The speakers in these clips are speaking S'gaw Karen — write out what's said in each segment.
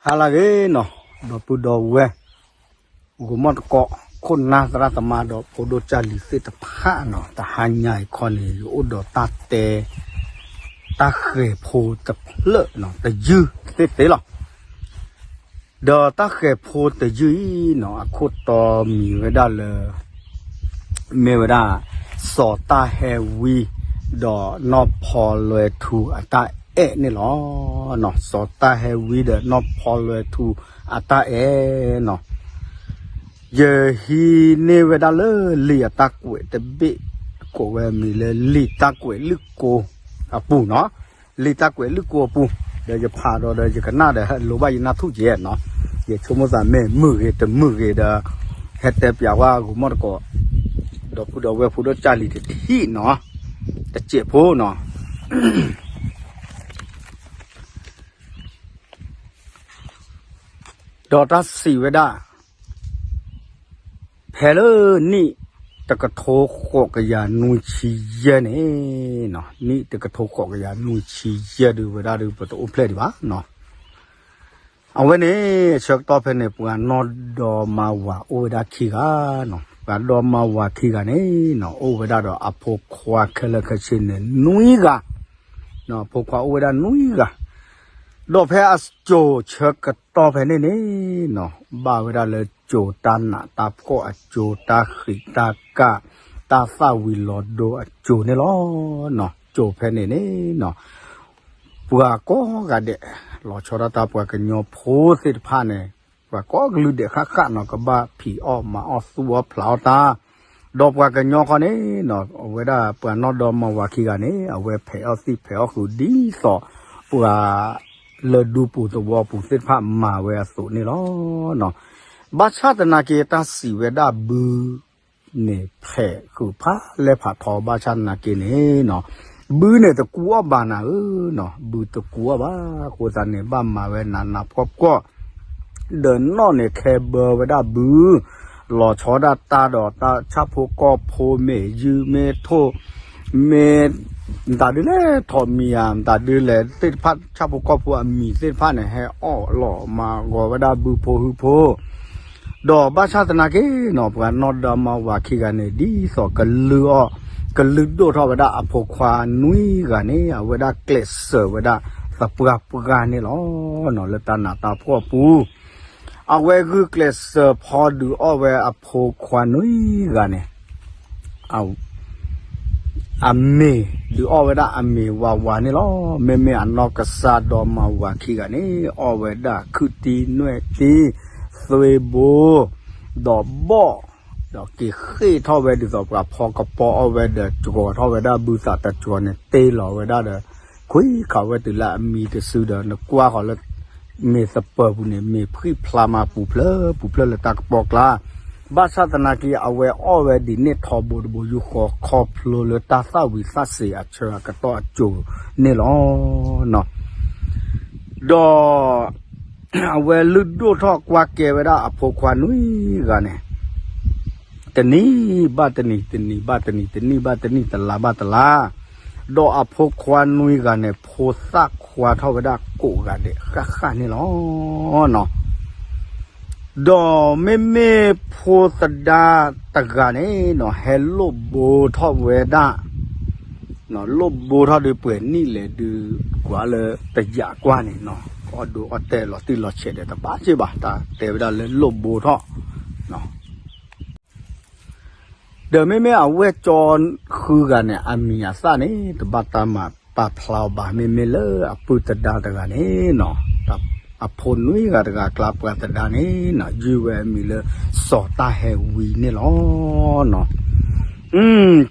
ဟါလၢအဂ့ၤနီၤ, ဒီပုၢ်ဒီဝဲၢ်, ဂီၤမီၢ်တကိး, ခိၣ်နၢ်သရၣ်သမါဒီးဖိဒိၣ်ကၢ်လံၤသ့ၣ်တဖၣ်နီၤ, တဟါညါအံၤခီန့ၣ် ယအိၣ်ဒီးတၢ်တဲ တၢ်ဃဲၤဖိတဖျၢၣ်နီၤ, တယုၢ်သ့ၣ်သ့ၣ်လီၤ. ဒီးတၢ်ဃဲၤဖိတယုၢ်အံၤနီၤ, အခိၣ်တီမံၤဝဲဒၣ်လၢ မ့ၢ်ဝဲဒၣ် စီၤတၢ်ဟဲဝံ ဒီးနီၢ်ဖီလွဲထူအတၢ်အဲၣ်န့ၣ်လီၤ. စီၤတၢ်ဟဲဝံဒီးနီၢ်ဖီလွဲထူအတၢ်အဲၣ်နီၤ, ယဟံးန့ၢ်ဝဲဒၣ်လၢလံာ်အတၢ်ကွဲးတဘ့ၣ်, ကိးဝဲအမံၤလၢလံာ်တၢ်ကွဲးလုၢ်ကိအပူၤနီၤ, လံာ်တၢ်ကွဲးလုၢ်ကိအပူၤ, ဒီးယဖးဒီးဒီးယကနၣ်ဒီး ဟဲလိၤဘၣ်ယနၢ်ထူၣ်ကဲနီၤ, ယဆိကမိၣ်သးမ့ၢ်မုာ်ဂ့ၤတမုာ်ဂ့ၤဒီး ဟဲတဲပၠးဝဲဂီၤမီၢ်တကိး, ဒီပုၢ်ဒီဝဲၢ်ဖိဒိၣ်ကၢ်လံၤတထံၣ်နီၤ, တစဲးဖိနီၤ. ဒီးတၢ်စံးဝဲဒၣ် ဖဲလၢနံၣ်တကထိဃိးကယၤနွံဆံယဲၢ်န့ၣ်, နံၣ်တကထိဃိးကယၤနွံဆံယဲၢ်ဒုးဝဲဒၣ်ဒုး ပတအိၣ်ဖျဲၣ်ဒံးဘၣ်နီၤ. အဝဲန့ၣ် ဆၢကတီၢ်ဖဲန့ၣ် ပှၤနီၢ်ဒီမါဝၤအိၣ်ဝဲဒၣ်ခံဂၤနီၤ, ပှၤဒီမါဝၤခံဂၤန့ၣ်နီၤ, အိၣ်ဝဲဒၣ်ဒီးအဖိခွါခဲလၢာ်ခဲဆ့န့ၣ် နွံဂၤ, အဖိခွါအိၣ်ဝဲဒၣ်နွံဂၤ, ဒီးဖဲအစိၤဆၢကတီၢ်ဖဲန့ၣ်န့ၣ်နီၤ, ဘၣ်ဝဲဒၣ်လၢစိၤတၢ်နးတၢ်ဖှီၣ်အစိၤ တၢ်ဃံးတၢ်ကၢ် တၢ်သၣ်ဝံၤလီၤဒိအစိၤန့ၣ်လီၤ. စိၤဖဲန့ၣ်န့ၣ်နီၤ, ပှၤကိးဂၤဒဲး လီၤဆီဒၣ်တၢ် ပှၤကညီဖိသ့ၣ်တဖၣ်န့ၣ်, ပှၤကိးကလုာ်ဒဲးဃၣ်ဃၣ်နီၤ, ကဘၣ်ဖံးအီၣ်မၤအီၣ်သူၣ်အီၣ်ဖျးအီၣ်တၢ်, ဒီးပှၤကညီခီန့ၣ်နီၤ, အဝဲဒၣ်ပှၤနီၢ်ဒီမါဝၤခံဂၤန့ၣ် အဝဲဖံးအီၣ်သံၣ်ဖံးအီၣ်ဃုာ်ဒ်သိး ပှၤ လၢဒူပူၤသဝီပူၤသ့ၣ်တဖၣ်မၤဝဲအသိးန့ၣ်လီၤ. ဘၣ်ဆၣ်သနာ်က့ တၢ်စံးဝဲဒၣ်ဘု န့ၣ်ဖဲးဃုာ်ဖးလဲၢ်ဖးထီ ဘၣ်ဆၣ်သနာ်က့န့ၣ်နီၤ, ဘုန့ၣ်တကူအီၣ်ဘၣ်နၤဧၢနီၤ, ဘုတကူအီၣ်ဘၣ်, အဃိသတးန့ၣ် ဘၣ်မၤဝဲနးနးဖှီၣ်ဖှီၣ်, ဒီးနီၢ်န့ၣ်ခဲဘၢဝဲဒၣ်ဘု, လီၤဆီဒၣ်တၢ်ဒီးတၢ်ဆၣ်ဖိကီၢ်ဖိ မ့ၢ်ယုၢ်မ့ၢ်ထိၣ် မ့ၢ် မတၤဒုလဲၣ် ထိးမံၤဧါ မတၤဒုလဲၣ် သ့ၣ်တဖၣ် ဆၣ်ဖိကီၢ်ဖိအမံၤသ့ၣ်တဖၣ်န့ၣ် ဟဲအီၣ်လီၤမၤဂီၤဝဲဒၣ်ဘုဖိဟုဖိ, ဒီးဘၣ်ဆၣ်သနာ်က့နီၤ ပှၤနီၢ်ဒီမါဝၤခံဂၤန့ၣ် ဒ်သိးကလုၢ်အီၣ် ကလုၢ်ဒိၣ်ထီၣ်ဝဲဒၣ်အဖိခွါနွံဂၤန့ၣ် အဝဲဒၣ်ကျဲးစၢးဝဲဒၣ်သပှၢ်ပှၢ်န့ၣ်လီၤ. လၢတၢ်နးတၢ်ဖှီၣ်အပူၤ အဝဲဂုာ်ကျဲးစၢးဖီဒုးအီၣ်ဝဲအဖိခွါနွံဂၤန့ၣ် အမ့ၢ်ဒုးအီၣ်ဝဲဒၣ်အမ့ၢ်ဝးဝးန့ၣ်လီၤ. မ့မ့ၢ်အနီၢ်ကစၢ်ဒီမါဝၤခံဂၤန့ၣ် အီၣ်ဝဲဒၣ်ခုၣ်တံၢ်နွဲၣ်တံၢ် သွ့ဘိ ဒီးဘီၣ်, ဒီးက့ၤဃ့ၢ်ထီၣ်ဝဲဒ်သိးပှၤဖီကပီၤအီၣ်ဝဲဒီး စှီၤထီၣ်ဝဲဒၣ်ဘုသးတစှီၤန့ၣ် တ့လီၤဝဲဒၣ်ဒီး ခွံခးဝဲတုၤလၢအမံတစုဒီး နကွၢ်ဃီၤလၢ မ့ၢ်သပၢၤပူၤန့ၣ် မ့ၢ်ဖှံဖျါမးပူၤဖျၢၣ်ပူၤဖျၢၣ်လၢတၢ်ကပီၤကျါ, ဘၣ်ဆၣ်သနာ်က့ အဝဲအီၣ်ဝဲဒ်န့ၣ်ထီဘိတဘိယူၢ်ဃီ ခီဖျိလၢတၢ်သၣ်ဝံၤသၣ်စ့ၤအဆၢအကတီၢ်အစိၤန့ၣ်လီၤ. ဒီး အဝဲလုၢ်ဒိၣ်ထီၣ်ကွၢ်ကဲဝဲဒၣ်အဖိခွါနွံဂၤန့ၣ် တနံၤဘၣ်တနံၤ တနံၤဘၣ်တနံၤ တနံၣ်ဘၣ်တနံၣ် တလါဘၣ်တလါ, ဒီးအဖိခွါနွံဂၤန့ၣ် ဖိသၣ်ခွါထီၣ်ဝဲဒၣ်ကိးဂၤဒဲးဃၣ်ဃၣ်န့ၣ်လီၤ. ဒီးမ့မ့ၢ်ဖိသဒါတဂၤန့ၣ်နီၤ ဟဲလိၣ်ဘိထီၣ်ဝဲဒၣ် လိၣ်ဘိထီၣ်ဒုးပှဲၤနံၣ်လဲၣ်ဒုး ကွၢ်လၢတယာ်ကွၢ်န့ၣ်နီၤ အီၣ်ဒိအီၣ်တဲာ်လီၤတံၢ်လီၤဆဲးဒီးတဘၣ်က့ၢ်ဘၣ် တၢ်တဲဝဲဒၣ်လၢလိၣ်ဘိထီၣ် ဒီးမ့မ့ၢ်အဝဲၢ်ကၠီဃုဂၤန့ၣ် အမံၤအသၣ်န့ၣ် တဘၣ်တၢ်မၤပာ်ဖျါအီၤဘၣ် မ့မ့ၢ်လၢအပုၢ်သဒါတဂၤန့ၣ်နီၤ အဖိနွံဂၤတဂၤအကျါ ပှၤသဒါန့ၣ်နီၤ ယုၢ်ဝဲအမံၤလၢ စီၤတၢ်ဟဲဝံန့ၣ်လီၤ.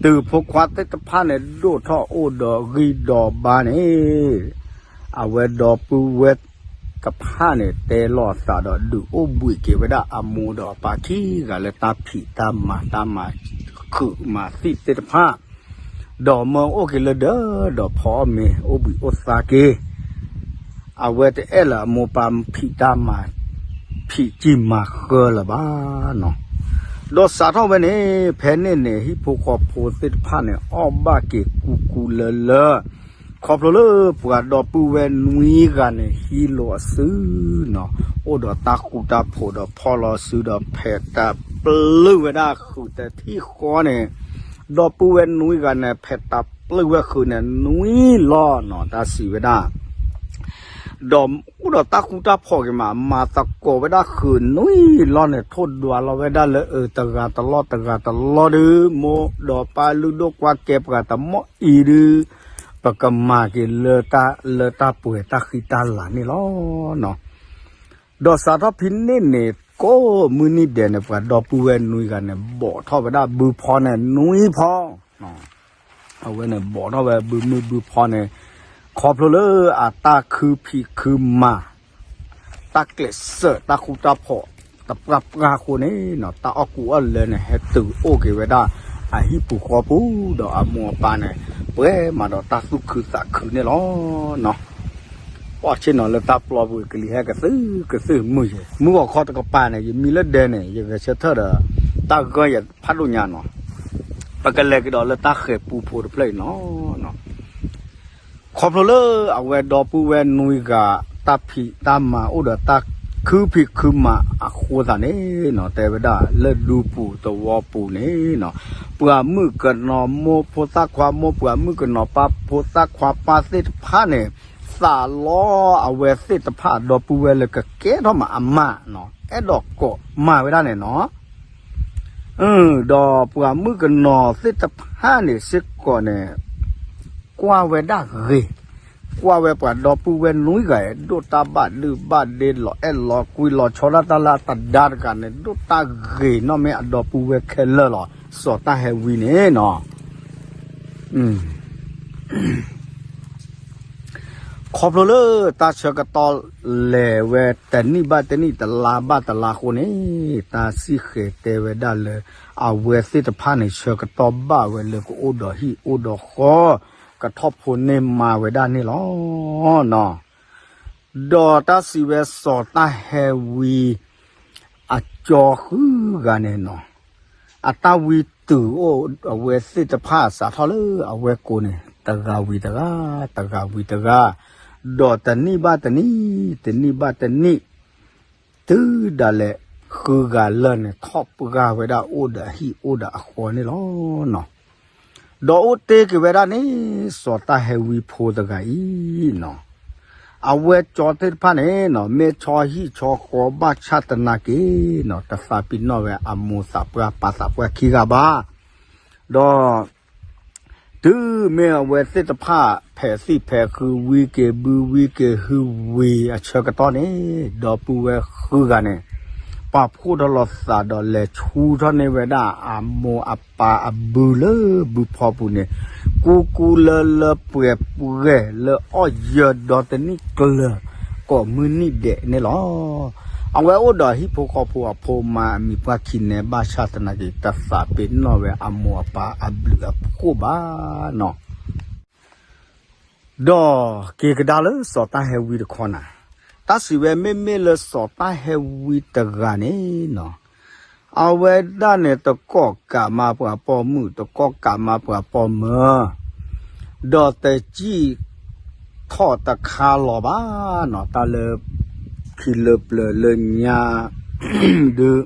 တုၤဖိခွါသ့ၣ်တဖၣ်န့ၣ် ဒိၣ်ထီၣ်အိၣ်ဒီးဂံၢ်ဒီးဘါန့ၣ် အဝဲဒီပုၢ်ဝဲၢ်တဖၣ်န့ၣ် တဲလီၤအသးဒီး ဒုးအိၣ်ဘှံးက့ၤဝဲဒၣ်အမိၢ်ဒီးအပၢ်ခံဂၤလၢတၢ်ဖံးတၢ်မၤ တၢ်မၤခုၣ်မၤသံၣ်သ့ၣ်တဖၣ် ဒီးမၢအိၣ်က့ၤလၢဒၢးဒီးဖီအီၣ်မ့ၤ အိၣ်ဘှံးအိၣ်သါက့ၤ အဝဲတအဲၣ်လၢအမိၢ်ပၢ်ဖံးတၢ်မၤ ဖံးကံၢ်မၤဃၢလၢၤဘၣ်နီၤ. ဒီးစးထီၣ်ဝဲန့ၣ် ဖဲန့ၣ်န့ၣ် ဟံၣ်ဖိဃီဖိသ့ၣ်တဖၣ်န့ၣ် အီၣ်ဘၣ်က့ၤကူကူလၢလၢ ခီဖျိလၢပှၤဒီပုၢ်ဝဲၢ်နွံဂၤန့ၣ် ဟံးလိာ်အစုနီၤ, အိၣ်ဒီးတၢ်ဃူတၢ်ဖိးဒီးဖီၣ်လီၤစုဒီး ဖဲးတၢ်ပျုၢ်ဝဲဒၣ်ဃုာ်တထံၣ်ဃီန့ၣ်, ဒီပုၢ်ဝဲၢ်နွံဂၤန့ၣ် ဖဲးတၢ်ပျုၢ်ဝဲဃုာ်န့ၣ် နွံလီၤနီၤ, တၢ်စံးဝဲဒၣ် ဒီးအိၣ်ဒီးတၢ်ဃူတၢ်ဖိးက့ၤမး, မၤသကိးဝဲဒၣ်ဃုာ်နွံလီၤန့ၣ် ထိၣ်ဒွးလီၤဝဲဒၣ်လၢအတဂၤတလီၢ်တဂၤတလီၢ်ဒုး, မိၢ်ဒီးပၢ်လုၢ်ဒိၣ်ကွၢ်ကဲပှၤတမီၢ်အံၤဒုး, ပကမၤက့ၤလၢတၢ်လၢတၢ်ပှဲၤတၢ်ဃံတၢ်လၤန့ၣ်လီၤ. ဒီးစးထီၣ်ဖဲန့ၣ်န့ၣ် ကိးမုၢ်နံၤဒဲးန့ၣ် ပှၤဒီပုၢ်ဝဲၢ်နွံဂၤန့ၣ် ဘိးထီၣ်ဝဲဒၣ်ဘုဖီန့ၣ် နွံဖီ အဝဲန့ၣ်ဘိးထီၣ်ဝဲဘုမုၢ်ဘုဖီန့ၣ်, ခီဖျိလၢအတၢ်ခုဖံးခုမၤ, တၢ်ကျဲးစၢးတၢ်ဃူတၢ်ဖိး တပှၢ်ပှၢ်အဃိန့ၣ်နီၤ, တၢ်အီၣ်ကူအီၣ်လၢန့ၣ် ဟဲတုၤအိၣ်က့ၤဝဲဒၣ် အဟံၣ်ပူၤဃီပူၤ ဒီးအမိၢ်အပၢ်န့ၣ် ပှဲၤမးဒီးတၢ်သူၣ်ခုသးခုန့ၣ်လီၤ. ပီၣ်ဆ့ၣ်နီၤလၢတၢ်ပျီပူၤ ကလံၤဟဲကသုၣ်ကသုၣ်မုာ်ယဲ, မုၢ်ဂီၤခီတကပၤန့ၣ် ယမံလၢဒဲန့ၣ် ယဂဲၤဆၢထၢၣ်ဒီး တၢ်ဂၢၢ်ယၤဖးဒိၣ်ညါနီၤ, ပကလဲၤကဒီးလၢတၢ်ဃဲၤပူဖိတဖျၢၣ်အံၤနီၤ. ခီဖျိလၢအဝဲဒီပုၢ်ဝဲၢ်နွံဂၤ တၢ်ဖံးတၢ်မၤအိၣ်ဒီးတၢ်ခုဖံးခုမၤအဃိသတးန့ၣ်နီၤ, တဲဝဲဒၣ်လၢဒူပူၤသဝီပူၤန့ၣ်နီၤ, ပှၤမုၣ်ကနီၤမိၢ်ဖိသၣ်ခွါမိၢ် ပှၤမုၣ်ကနီၤပၢ်ဖိသၣ်ခွါပၢ်သ့ၣ်တဖၣ်န့ၣ် သးလီအဝဲသ့ၣ်တဖၣ်အဒီပုၢ်ဝဲၢ်လၢကကဲထီၣ်မးအမးနီၤ, အဲၣ်ဒိးကိးမၤဝဲဒၣ်န့ၣ်နီၤ. ဒီးပှၤမုၣ်ကနီၤသ့ၣ်တဖၣ်န့ၣ်စ့ၢ်ကီးန့ၣ် ကွၢ်ဝဲဒၣ်ဂ့ၤ, ကွၢ်ဝဲပှၤဒီပုၢ်ဝဲၢ်နွံဂၤ ဒိၣ်တၢ်ဘၣ်ဒုဘၣ်ဒ့ လီၤအဲၣ်လီၤကွံ လီၤဆီဒၣ်တၢ်လၢအသဒါတဂၤန့ၣ် ဒိၣ်တၢ်ဂ့ၤနီၢ်မ့ၢ်အဒီပုၢ်ဝဲၢ်ခဲလၢာ်လီၤ. စီၤတၢ်ဟဲဝံန့ၣ်နီၤ ခီဖျိလၢတၢ်ဆၢကတီၢ်လဲၤဝဲတနံၣ်ဘၣ်တနံၣ် တလါဘၣ်တလါအဃိန့ၣ်, တၢ်စံၣ်ဃဲၤတဲဝဲဒၣ်လၢ အဝဲသ့ၣ်တဖၣ်န့ၣ် ဆၢကတီၢ်ဘၣ်ဝဲလၢကအိၣ်ဒီးဟံၣ်အိၣ်ဒီးဃီ, ကထီၣ်ဖိန့ၢ်မါဝဲဒၣ်န့ၣ်လီၤ. ဒီးတၢ်စံးဝဲစီၤတၢ်ဟဲဝံ အကၠီဃုဂၤန့ၣ်နီၤ, အတၢ်ဝံတုၤအိၣ်အဝဲသ့ၣ်တဖၣ်စးထီၣ်လၢအဝဲကိးန့ၣ် တဂၤဝံၤတဂၤ, တဂၤဝံၤတဂၤ, ဒီးတနံၣ်ဘၣ်တနံၣ်, တနံၣ်ဘၣ်တနံၣ်, တုၤဒၣ်လဲာ်ဃုဂၤလၢာ်န့ၣ် ထီၣ်ပှၢ်ဝဲဒၣ်အိၣ်ဒီးအဟံၣ်အိၣ်ဒီးအဃီန့ၣ်လီၤ. ဒီးအိၣ်တ့ၢ်က့ၤဝဲဒၣ်န့ၣ် စီၤတၢ်ဟဲဝံဖိတဂၤအံၤနီၤ, အဝဲကၠီသ့ၣ်တဖၣ်န့ၣ်နီၤ မ့ၢ်ဆီဟံၣ်ဆီဃီဘၣ်ဆၣ်သနာ်က့နီၤ တသးပ့ၤနီၣ်ဝဲအမိၢ်သးပှၢ်ပၢ်သးပှၢ်ခံဂၤဘၣ်. ဒီး တုၤမ့ၢ်အဝဲသ့ၣ်တဖၣ် ဖဲးသံၣ်ဖဲးဃု ဝံက့ၤဘု ဝံက့ၤဟုဝံၤအဆၢကတီၢ်န့ၣ် ဒီပုၢ်ဝဲၢ်ဃုဂၤန့ၣ် ပာ်ဖှိၣ်ထီၣ်လိာ်သးဒီး လဲၤဆူထီၣ်န့ၢ်ဝဲဒၣ်အမိၢ်အပၢ်အဘုလၢဘုဖီပူၤန့ၣ် ကူကူလၢလၢပှဲၤပှဲၤလၢအီၣ်ယၢၤဒီတနံၣ်ကျၢၤ ကိးမုၢ်နံၤဒဲးန့ၣ်လီၤ. အဝဲအိၣ်ဒီးဟံၣ်ဖိဃီဖိအဖိမါအမံၤပှၢ်ခံန့ၣ် ဘၣ်ဆၣ်သနာ်က့ တသးပ့ၤနီၣ်ဝဲအမိၢ်အပၢ်အဘျုးအဖှိၣ်ဘၣ်နီၤ. ဒီးက့ၤကဒါလၢစီၤတၢ်ဟဲဝံတခီနၤ, တၢ်စံးဝဲမ့မ့ၢ်လၢစီၤတၢ်ဟဲဝံတဂၤန့ၣ်နီၤ, အဝဲဒၣ်န့ၣ် တကီၢ်ကးမါပှၤပိာ်မုၣ် တကီၢ်ကးမါပှၤပိာ်မၢၤ, ဒီးတစံၣ်ထီၣ်တခါလီၤဘၣ်နီၤ, တၢ်လၢ ခံလၢပျၢၤလၢညါ ဒုး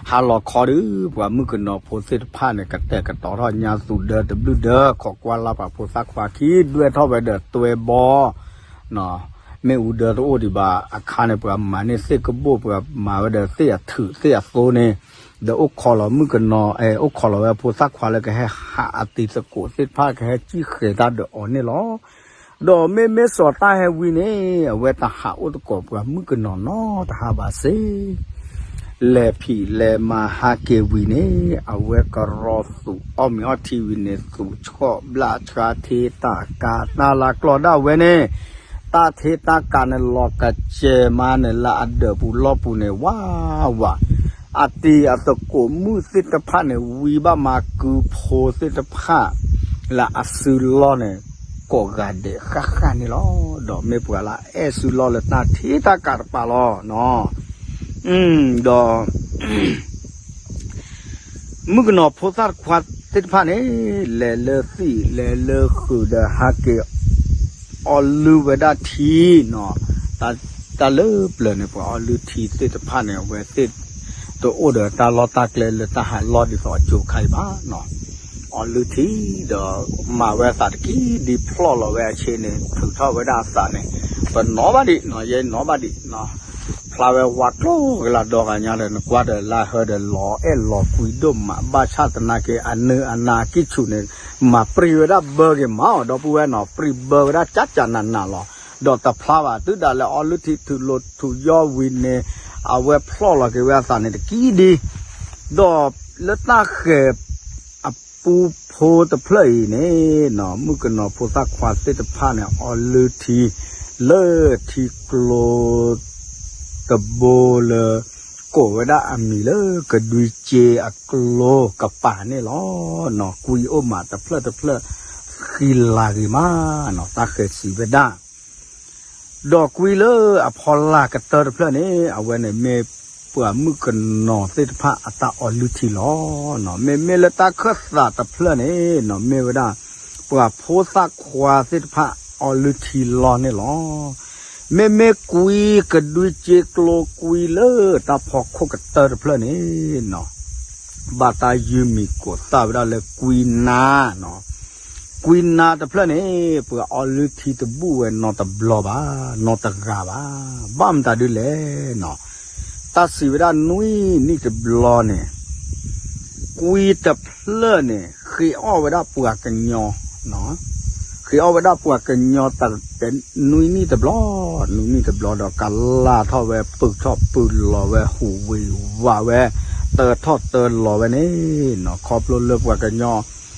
ဟါလီၤခီဒုး ပှၤမုၣ်ကနီၤဖိသ့ၣ်တဖၣ်န့ၣ် ကတဲာ်ကတီၤထီၣ်ညါသူၣ်ဒၢတဘျုးဒၢ ခိးကွၢ်လၢ်ပှၤဖိသၣ်ခွါခံ ဒွဲၣ်ထီၣ်ဝဲဒီးတွဲဘီ မ့ၣ်အူဒၢတအိၣ်ဒံးဘၣ်အခါန့ၣ် ပှၤမၤန့ၢ်သ့ၣ်ကဘိၣ် ပှၤမၤဝဲဒီးသ့ၣ်အထုးသ့ၣ်အသိန့ၣ်, ဒီးအိၣ်ခိးလီၤမုၣ်ကနီၤ အဲ အိၣ်ခိးလီၤဝဲဖိသၣ်ခွါလၢကဟဲဟးအတံၤသကိးသ့ၣ်တဖၣ် ကဟဲစံၣ်ဃဲၤတၢ်ဒီးအီၤန့ၣ်လီၤ. ဒီးမ့မ့ၢ်စီၤတၢ်ဟဲဝံန့ၣ် အဝဲတဟးအိၣ်သကိးပှၤမုၣ်ကနီၤနီတဟါဘၣ်စ့ၢ် လဲၤဖံးလဲၤမၤဟးက့ၤဝံၤန့ၣ် အဝဲကရီသူးအီၣ်မ့ၤအီထံဝံၤန့ၣ် သူးဆှီၣ်ဘျၣ်ဆှါထ့တၢ်ကၤတၢ်လၢကျီၢ်ဒၣ်ဝဲန့ၣ်, တၢ်ထ့တၢ်ကၤန့ၣ်လီၤကစဲးမးန့ၣ် လၢအဒၢးပူၤလီၢ်ပူၤန့ၣ် ဝးဝး, အတံၤအသကိးမုၣ်သ့ၣ်တဖၣ်န့ၣ် ဝံဘၣ်မၤကုဖိသ့ၣ်တဖၣ် လၢအစုလီၢ်န့ၣ် ကိးဂၤဒဲးဃၣ်ဃၣ်န့ၣ်လီၤ. ဒီးမ့ၢ်ပှၤလၢအအဲၣ်စုလီၢ်လၢတၢ်ထ့တၢ်ကၤတပၤလီၤ. ဒီး မုၣ်ကနီၤဖိသၣ်ခွါ သ့ၣ်တဖၣ်န့ၣ် လဲၤလၢသံၣ်လဲၤလၢဃုာ်ဒီးဟးက့ၤ အီလုၢ်ဝဲဒၣ်ထံနီၤ, တၢ်လၢပျၢၤန့ၣ် ပှၤအီလုၢ်ထံသ့ၣ်တဖၣ်န့ၣ် အဝဲသ့ၣ်တအိၣ်ဒီးတၢ်လီၢ်တၢ်ကျဲလၢတၢ်ဟးလီၢ်ဒ်သိးအကၠိခါအံၤဘၣ်နီၤ. အီလုၢ်ထံဒီး မၤဝဲအသးတကံဒံဖျီၣ်လီၤဝဲအဆ့န့ၣ် ထုးထီၣ်ဝဲဒၣ်အသးန့ၣ် ပနီၣ်ဘၣ်ဒံးနီၤ, ယဲနီၣ်ဘၣ်ဒံးနီၤ. ဖျါဝဲဝါကျိကလးဒီဂၤညါဒီး နကွၢ်ဒီးလၢဟၢဒီးလီၤအဲၣ်လီၤကွံဒိၣ်မး ဘၣ်ဆၣ်သနာ်က့ အနၢအနၤအကံၢ်ဆူၣ်န့ၣ် မၤပြံဝဲဒၣ်ဘၢက့ၤမးအီၤ ဒီပုၢ်ဝဲၢ်နီၤ, ပြံဘၢဝဲဒၣ်ကၠးကၠးနးနးလီၤ. ဒီးတဖျါဘၣ် တုၤဒၣ်လဲာ်အီလုၢ်ထံထုးလိၤထုးယီၢ်ဝံၤန့ၣ် အဝဲဖျီၣ်လီၤက့ၤဝဲအသးန့ၣ်တကံဒံ ဒီးလၢတၢ်ဃဲၤအပူဖိတဖျၢၣ်အံၤန့ၣ်နီၤ, မုၣ်ကနီၤဖိသၣ်ခွါသ့ၣ်တဖၣ်န့ၣ် အီလုၢ်ထံ လၢထံကျိတဘိလၢ ကိးဝဲဒၣ်အမံၤလၢ ကဒွံကၠ့အကျိကပၤန့ၣ်လီၤ. ကွံအိၣ်မးတဖျၢၣ်တဖျၢၣ် ဃံလၤဂ့ၤမးနီၤ, တၢ်ဃဲၤစံးဝဲဒၣ် ဒီးကွံလၢအဖီလာ်ကတၢၢ်တဖျၢၣ်န့ၣ် အဝဲန့ၣ်မ့ၢ်ပှၤမုၣ်ကနီၤသ့ၣ်တဖၣ်အတၢ်အီလုၢ်ထံလီၤ. မ့မ့ၢ်လၢတၢ်ခၢၣ်သးတဖျၢၣ်န့ၣ်နီၤ, မ့ၢ်ဝဲဒၣ် ပှၤဖိသၣ်ခွါသ့ၣ်တဖၣ်အီလုၢ်ထံလီၢ်န့ၣ်လီၤ. မ့မ့ၢ်ကွံကဒွံကၠ့ကျိကွံလၢတၢ်ဖီခိၣ်ကတၢၢ်တဖျၢၣ်န့ၣ်နီၤ ဘၣ်တၢ်ယုၢ်မံၤကိးသၣ်ဝဲဒၣ်လၢကွံနါနီၤ. ကွံနါတဖျၢၣ်န့ၣ် ပှၤအီလုၢ်ထံတဘူၣ်ဝဲနီတဘျီဘၣ်, နီတဂၤဘၣ်. ဘၣ်မတၤဒ်လဲၣ်နီၤ, တၢ်စံးဝဲဒၣ်နွံနံၣ်တဘျီန့ၣ် ကွံတဖျၢၣ်န့ၣ် ဃ့အီၣ်ဝဲဒၣ်ပှၤကညီ, ဃ့အီၣ်ဝဲဒၣ်ပှၤကညီတ နွံနံၣ်တဘျီ, နွံနံၣ်တဘျီဒီး ကလၢ်ထီၣ်ဝဲ ပုၢ်ထီၣ်ပုၢ်လီၤဝဲ ဟူးဝ့ၤဝးဝဲ တၢထီၣ်တၢလီၤဝဲန့ၣ်နီၤ, ခီဖျိလၢပှၤကညီ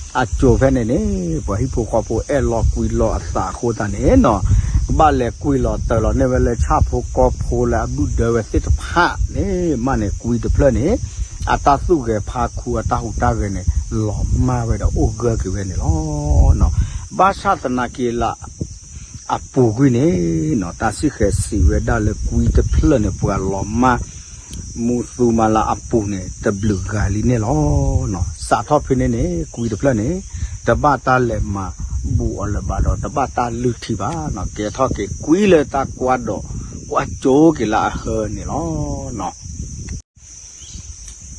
အကၠိဖဲန့ၣ်န့ၣ် ပှၤဟံၣ်ဖိဃီဖိအဲၣ်လီၤကွံလီၤအသးအဃိသတးန့ၣ်နီၤ, ကဘၣ်လဲၤကွံလီၤတၢလီၤန့ၢ်ဝဲလၢဆၣ်ဖိကီၢ်ဖိလၢအဘုၣ်ဒၢဝဲသ့ၣ်တဖၣ်န့ၣ် မးန့ၣ်ကွံတဖျၢၣ်န့ၣ် အတၢ်သူၣ်ဂဲၤဖးခူအတၢ်ဟူးတၢ်ဂဲၤန့ၣ် လီၤမၢ်ဝဲဒီးအိၣ်ဂၢၢ်က့ၤဝဲန့ၣ်လီၤ. ဘၣ်ဆၣ်သနာ်က့လၢ အပူၤကွံာ်န့ၣ်နီၤ, တၢ်စံၣ်ဃဲၤစံးဝဲဒၣ်လၢကွံတဖျၢၣ်န့ၣ် ပှၤလီၤမၢ် မူသူမၤလၤအပူၤန့ၣ် တဘျုးဂၤလံန့ၣ်လီၤ. စးထီၣ်ဖဲန့ၣ်န့ၣ် ကွံတဖျၢၣ်န့ၣ် တဘၣ်တၢ်လဲၤမၤဘူးအီၤလၢၤဘၣ်ဒီး တဘၣ်တၢ်လုၢ်ထံဘၣ်နီၤ, ကဲထီၣ်က့ၤကွံလၢတၢ်ကွၢ်ဒီး ကွၢ်ကၠိက့ၤလၢအဟၢန့ၣ်လီၤ.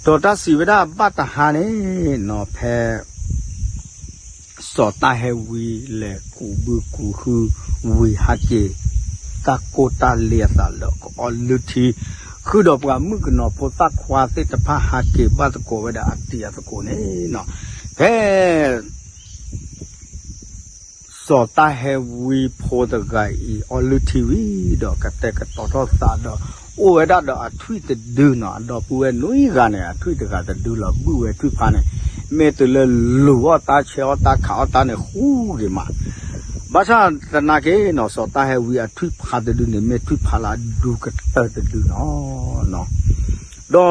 ဒီးတၢ်စံးဝဲဒၣ်ဘၣ်တဟါန့ၣ်နီၤ, ဖဲ စီၤတၢ်ဟဲဝံလဲၤကူးဘုကူးဟု ဝံၤဟးက့ၤ တၢ်ကိၢ်တၢ်လ့အသးလၢကအီလုၢ်ထံ ဃုာ်ဒီးပှၤမုၣ်ကနီၤဖိသၣ်ခွါသ့ၣ်တဖၣ်ဟးက့ၤဘၣ်သကိးဝဲဒၣ်အတံၤအသကိးန့ၣ်နီၤ, ဖဲ စီၤတၢ်ဟဲဝံဖိတဂၤအံၤ အီလုၢ်ထံဝံၤဒီး ကတဲာ်ကတီၤထီၣ်သးဒီး အိၣ်ဝဲဒၣ်ဒီးအထွံၣ်တဒုနီၤ, အဒီပုၢ်ဝဲၢ်နွံဂၤန့ၣ် အထွံၣ်တဂၤတဒုလီၤ, ဘုၣ်ဝဲထွံၣ်ဖါန့ၣ် မ့ၢ်တုၤလၢလူၤအီၣ်တၢ်ဆဲးအီၣ်တၢ်ခးအီၣ်တၢ်န့ၣ် ဃူဂ့ၤမး. ဘၣ်ဆၣ်သနာ်က့နီၤ, စီၤတၢ်ဟဲဝံအထွံၣ်ဖါတဒုန့ၣ် မ့ၢ်ထွံၣ်ဖါလၢအဒူကတၢၢ်တဒုနီၤ, ဒီး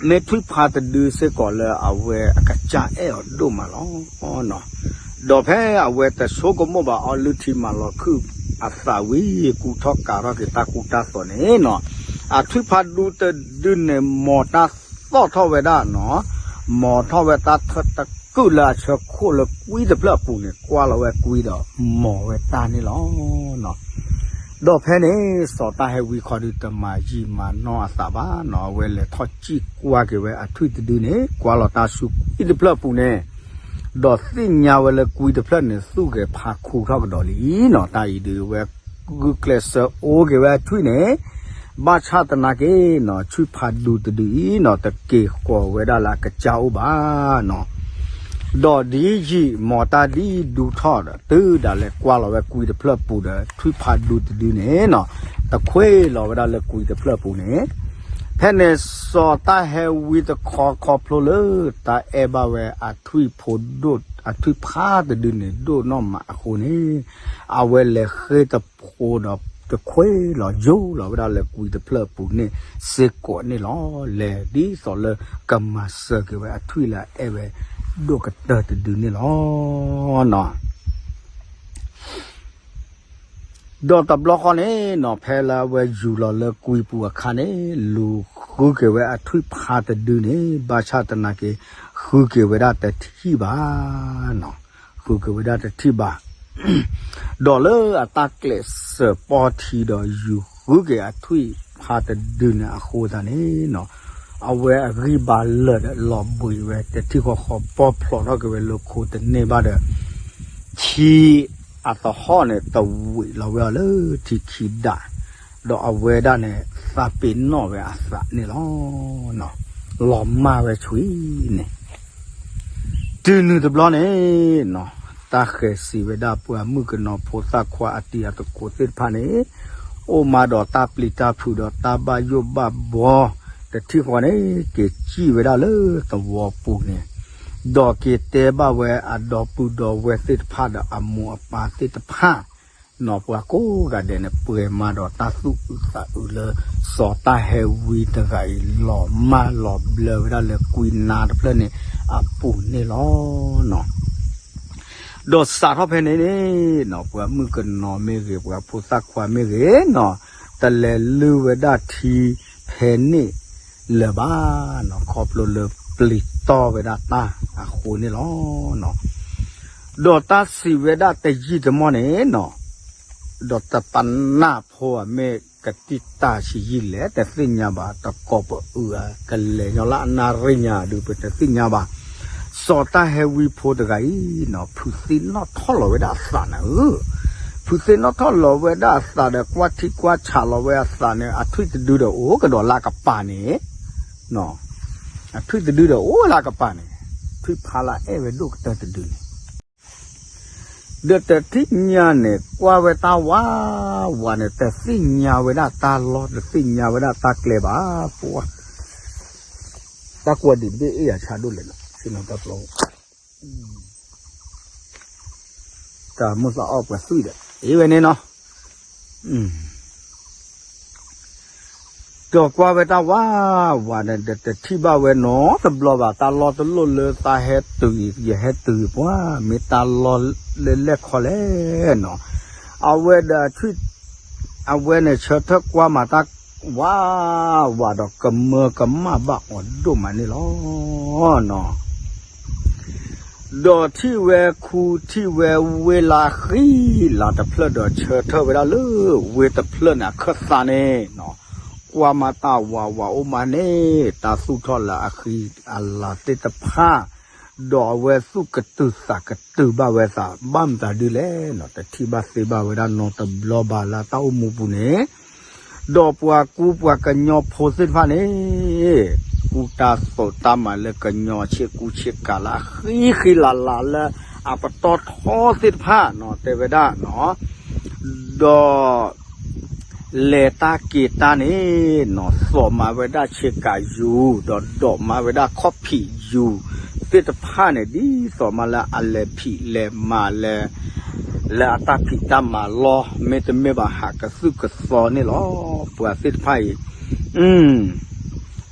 မ့ၢ်ထွံၣ်ဖါတဒုစ့ၢ်ကီးလၢအဝဲအကစၢ်အဲၣ်အီၤဒိၣ်မးလီၤ. ဒီးဖဲအဝဲတဆိကမိၣ်ဘၣ်အီလုၢ်ထံမးလီၤခုၣ်အသးဝံၤ ကူထီၣ်ကးထီၣ်က့ၤတၢ်ကူတၢ်သိးန့ၣ်နီၤ, အထွံၣ်ဖါဒူတဒုန့ၣ် မီၤတၢ်သီၣ်ထီၣ်ဝဲဒၣ်နီၤ, မီၤထီၣ်ဝဲတၢ်ထၢတကုာ်လၢအဆၢခိၣ်လၢကွံတဖျၢၣ်အပူၤန့ၣ် ကွၢ်လီၤဝဲကွံဒီး မီၤဝဲတၢ်န့ၣ်လီၤ. ဒီးဖဲန့ၣ် စီၤတၢ်ဟဲဝံခီဒုတမၤယံာ်မၤနီၢ်အသးဘၣ်နီၤ, အဝဲလဲၤထီၣ်စံၣ်ကွၢ်က့ၤဝဲအထွံၣ်တဒုန့ၣ် ကွၢ်လီၤတၢ်ဆူကွံတဖျၢၣ်အပူၤန့ၣ်, ဒီးသ့ၣ်ညါဝဲလၢကွံတဖျၢၣ်န့ၣ် သူၣ်ဂဲၤဖးခူထီၣ်ကဒီးလံနီၤ, တၢ်အံၤဒုးဝဲ ဂုာ်ကျဲးစၢးအိၣ်က့ၤဝဲအထွံၣ်န့ၣ်, ဘၣ်ဆၣ်သနာ်က့နီၤ, ထွံၣ်ဖးဒူတဒုအံၤနီၤ, တက့ၤဃီၤဝဲဒၣ်လၢအကစၢ်အိၣ်ဘၣ်နီၤ ဒီးဒ်ယံာ်မီၤတၢ်ဒ်ဒူထီၣ်ဒီး တုၤဒၣ်လဲာ်ကွၢ်လီၤဝဲကွံတဖျၢၣ်ပူၤဒီး ထွံၣ်ဖးဒူတဒုန့ၣ်နီၤ, တခွ့လီၤဝဲဒၣ်လၢကွံတဖျၢၣ်ပူၤန့ၣ်, ဖဲန့ၣ်စီၤတၢ်ဟဲဝံတခီခီဖျိလၢ တၢ်အဲၣ်ဘၣ်ဝဲအထွံၣ်ဖိဒိၣ် အထွံၣ်ဖးတဒုန့ၣ် ဒိၣ်နီၢ်မးအဃိန့ၣ်, အဝဲလဲၤဃ့တဖိဒီး တခွ့လီၤယိာ်လီၤဝဲဒၣ်လၢကွံတဖျၢၣ်ပူၤန့ၣ်စ့ၢ်ကီးန့ၣ်လီၤ. လဲၤဒ်သိးလၢကမၤစၢၤက့ၤဝဲအထွံၣ်လၢအအဲၣ်ဝဲဒိၣ်ကတၢၢ်တဒုန့ၣ်လီၤ. ဒီးတဘျီဃီန့ၣ်နီၤ, ဖဲလၢအဝဲယူၤလီၤလၢကွံပူၤအခါန့ၣ်, လူၤဃုက့ၤဝဲအထွံၣ်ဖးတဒုန့ၣ်, ဘၣ်ဆၣ်သနာ်က့ ဃုက့ၤဝဲဒၣ်တထံၣ်ဘၣ်, ဃုက့ၤဝဲဒၣ်တထံၣ်ဘၣ်. ဒီးလၢအတၢ်ကျဲးစၢးပီၢ်ထံဒီး ယူၤဃုက့ၤအထွံၣ်ဖးတဒုန့ၣ်အဃိသတးန့ၣ်, အဝဲအဂံၢ်ဘါလၢာ်ဒီးလီၤဘှံးဝဲ တထံၣ်ဃီဃီ ပီၢ်ဖျိးထီၣ်က့ၤဝဲလၢခိတန့ၢ်ဘၣ်ဒီး ထံအသဟီၣ်န့ၣ် တဝံးလီၤဝဲအီၤလၢထံခံဒး, ဒီးအဝဲဒၣ်န့ၣ် သးပ့ၤနီၣ်ဝဲအသးန့ၣ်လီၤ. လီၤမၢ်ဝဲဆူၣ်န့ၣ် တုၤနုၤတဘျီန့ၣ်, တၢ်ဃဲၤစံးဝဲဒၣ်ပှၤမုၣ်ကနီၤဖိသၣ်ခွါအတံၤအသကိးသ့ၣ်တဖၣ်န့ၣ်, အိၣ်မးဒီးတၢ်ပျံၤတၢ်ဖုးဒီးတၢ်ဘၣ်ယိၣ်ဘၣ်ဘှီ, တထံၣ်ဃီန့ၣ် က့ၤစံၣ်ဝဲဒၣ်လၢသဝီပူၤန့ၣ်, ဒီးက့ၤတဲဘၣ်ဝဲအဒီပုၢ်ဒီဝဲၢ်သ့ၣ်တဖၣ်ဒီးအမိၢ်အပၢ်သ့ၣ်တဖၣ်, နီၢ်ပှၤကိးဂၤဒဲးန့ၣ် ပှဲၤမးဒီးတၢ်သူၣ်အုးသးအုးလၢ စီၤတၢ်ဟဲဝံတဂၤအံၤ လီၤမၢ်လီၤဘျၢဝဲဒၣ်လၢကွံနါတဖျၢၣ်န့ၣ်အပူၤန့ၣ်လီၤ. ဒီးစးထီၣ်ဖဲန့ၣ်န့ၣ်, ပှၤမုၣ်ကနီၤမ့ၢ်ဂ့ၤ ပှၤဖိသၣ်ခွါမ့ၢ်ဂ့ၤနီၤ, တလဲၤလုၢ်ဝဲဒၣ်ထံဖဲန့ၣ်လၢၤဘၣ်နီၤ, ခီဖျိလၢပျံၤတီၢ်ဝဲဒၣ်တၢ်အဃိန့ၣ်လီၤ. ဒီးတၢ်စံးဝဲဒၣ်တယံာ်တမီၢ်န့ၣ်နီၤ, ဒီးတပနၢ်ဖိအမ့ၢ်ကတံၢ်တၢ်ဆံးယံာ်လဲၣ် တသ့ၣ်ညါဘၣ်, တကိးပအုးဧါ ကလဲၤညီလၢအနၣ်ရံၣ်ညါဒုး ပတသ့ၣ်ညါဘၣ်. စီၤတၢ်ဟဲဝံဖိတဂၤအံၤနီၤ, ဖုးသ့ၣ်နီၣ်ထီၣ်လီၤဝဲဒၣ်အသးန့ၣ်ဧၢ, ဖုးသ့ၣ်နီၣ်ထီၣ်လီၤဝဲဒၣ်အသးဒီး ကွၢ်ထံကွၢ်ဆးလီၤဝဲအသးန့ၣ် အထွံၣ်တဒုဒီးအိၣ်ကဒီးလၢအကပၤန့ၣ်, အထွံၣ်တဒုဒီးအိၣ်လၢအကပၤန့ၣ်, ထွံၣ်ဖးလၢအအဲၣ်ဝဲဒိၣ်ကတၢၢ်တဒုန့ၣ် ဒီးတထံၣ်ညါန့ၣ် ကွၢ်ဝဲတၢ်ဝးဝးန့ၣ် တသ့ၣ်ညါဝဲဒၣ်တၢ်လီၢ် တသ့ၣ်ညါဝဲဒၣ်တၢ်ကျဲဘၣ်, ပှၤ တၢ်ကွၢ်ဒံးတဘ့ၣ်အ့ၣ်ယၤဆါဒိၣ်လဲၣ်နီၤ, ဆ့ၣ်နီၤတၢ်ပျီ တၢ်မိၣ်သးအီၣ်ပှၤသွံၣ်ဒီး အ့ၣ်ဝဲန့ၣ်နီၤ. ဒီးကွၢ်ဝဲတၢ်ဝးဝးန့ၣ် ဒီးတထံၣ်ဘၣ်ဝဲနီတဘျီဘၣ်, တၢ်လီၢ်တလိၣ်လၢတၢ်ဟဲတုၤအံၤ ယဟဲတုၤအံၤ ပှၤမ့ၢ်တၢ်လီၢ်လၢလဲၣ်ခီလဲၣ်နီၤ. အဝဲဒီးထွံၣ် အဝဲန့ၣ်ဆၢထၢၣ်ကွၢ်မၤတၢ်ဝးဝးဒီး ကမၢကမၣ်ဘၣ်အီၤဒိၣ်မးန့ၣ်လီၤ. ဒီးထံၣ်ဝဲခူထံၣ်ဝဲဝ့ၢ်လၢအဃံလၤတဖျၢၣ်ဒီး ဆၢထၢၣ်ဝဲဒၣ်လၢဝ့ၢ်တဖျၢၣ်န့ၣ် အခၢၣ်သးန့ၣ်နီၤ, ကွၢ်မၤတၢ်ဝးဝးအိၣ်မးန့ၣ် တၢ်သူၣ်ထီၣ်လၢအဃံအလၤသ့ၣ်တဖၣ်, ဒီးအဝဲသူၣ်ကတုၤသးကတုၤဘၣ်ဝဲသး ဘၣ်မတၤဒုလဲၣ်နီၤ, တထံၣ်ဘၣ်သ့ဘၣ်ဝဲဒၣ်နီတဘျီဘၣ်လၢတၢ်အိၣ်မူပူၤန့ၣ် ဒီးပှၤကူပှၤကညီဖိသ့ၣ်တဖၣ်န့ၣ် ကူတၢ်သိးတၢ်မၤလၢကညီအဆ့ကူဆ့ကၤလၢအဃံဃံလၤလၤလၢအပတီၢ်ထီသ့ၣ်တဖၣ်နီၤ တဲဝဲဒၣ်နီၤ, ဒီး လဲၤတၢ်က့ၤတၢ်န့ၣ်နီၤ သိးမၤဝဲဒၣ်ဆ့ကၤယူၤ ဒီးဒိးမၤဝဲဒၣ်ခီၣ်ဖံးယူၤသ့ၣ်တဖၣ်န့ၣ် ဒ်သိးမးလၢအလဲၤဖံးလဲၤမၤလၢ လၢအတၢ်ဖံးတၢ်မၤလီၢ် မ့တမ့ၢ်ဘၣ်ဟးကသုၣ်ကသီန့ၣ်လီၤ. ပှၤသ့ၣ်တဖၣ်အံၤ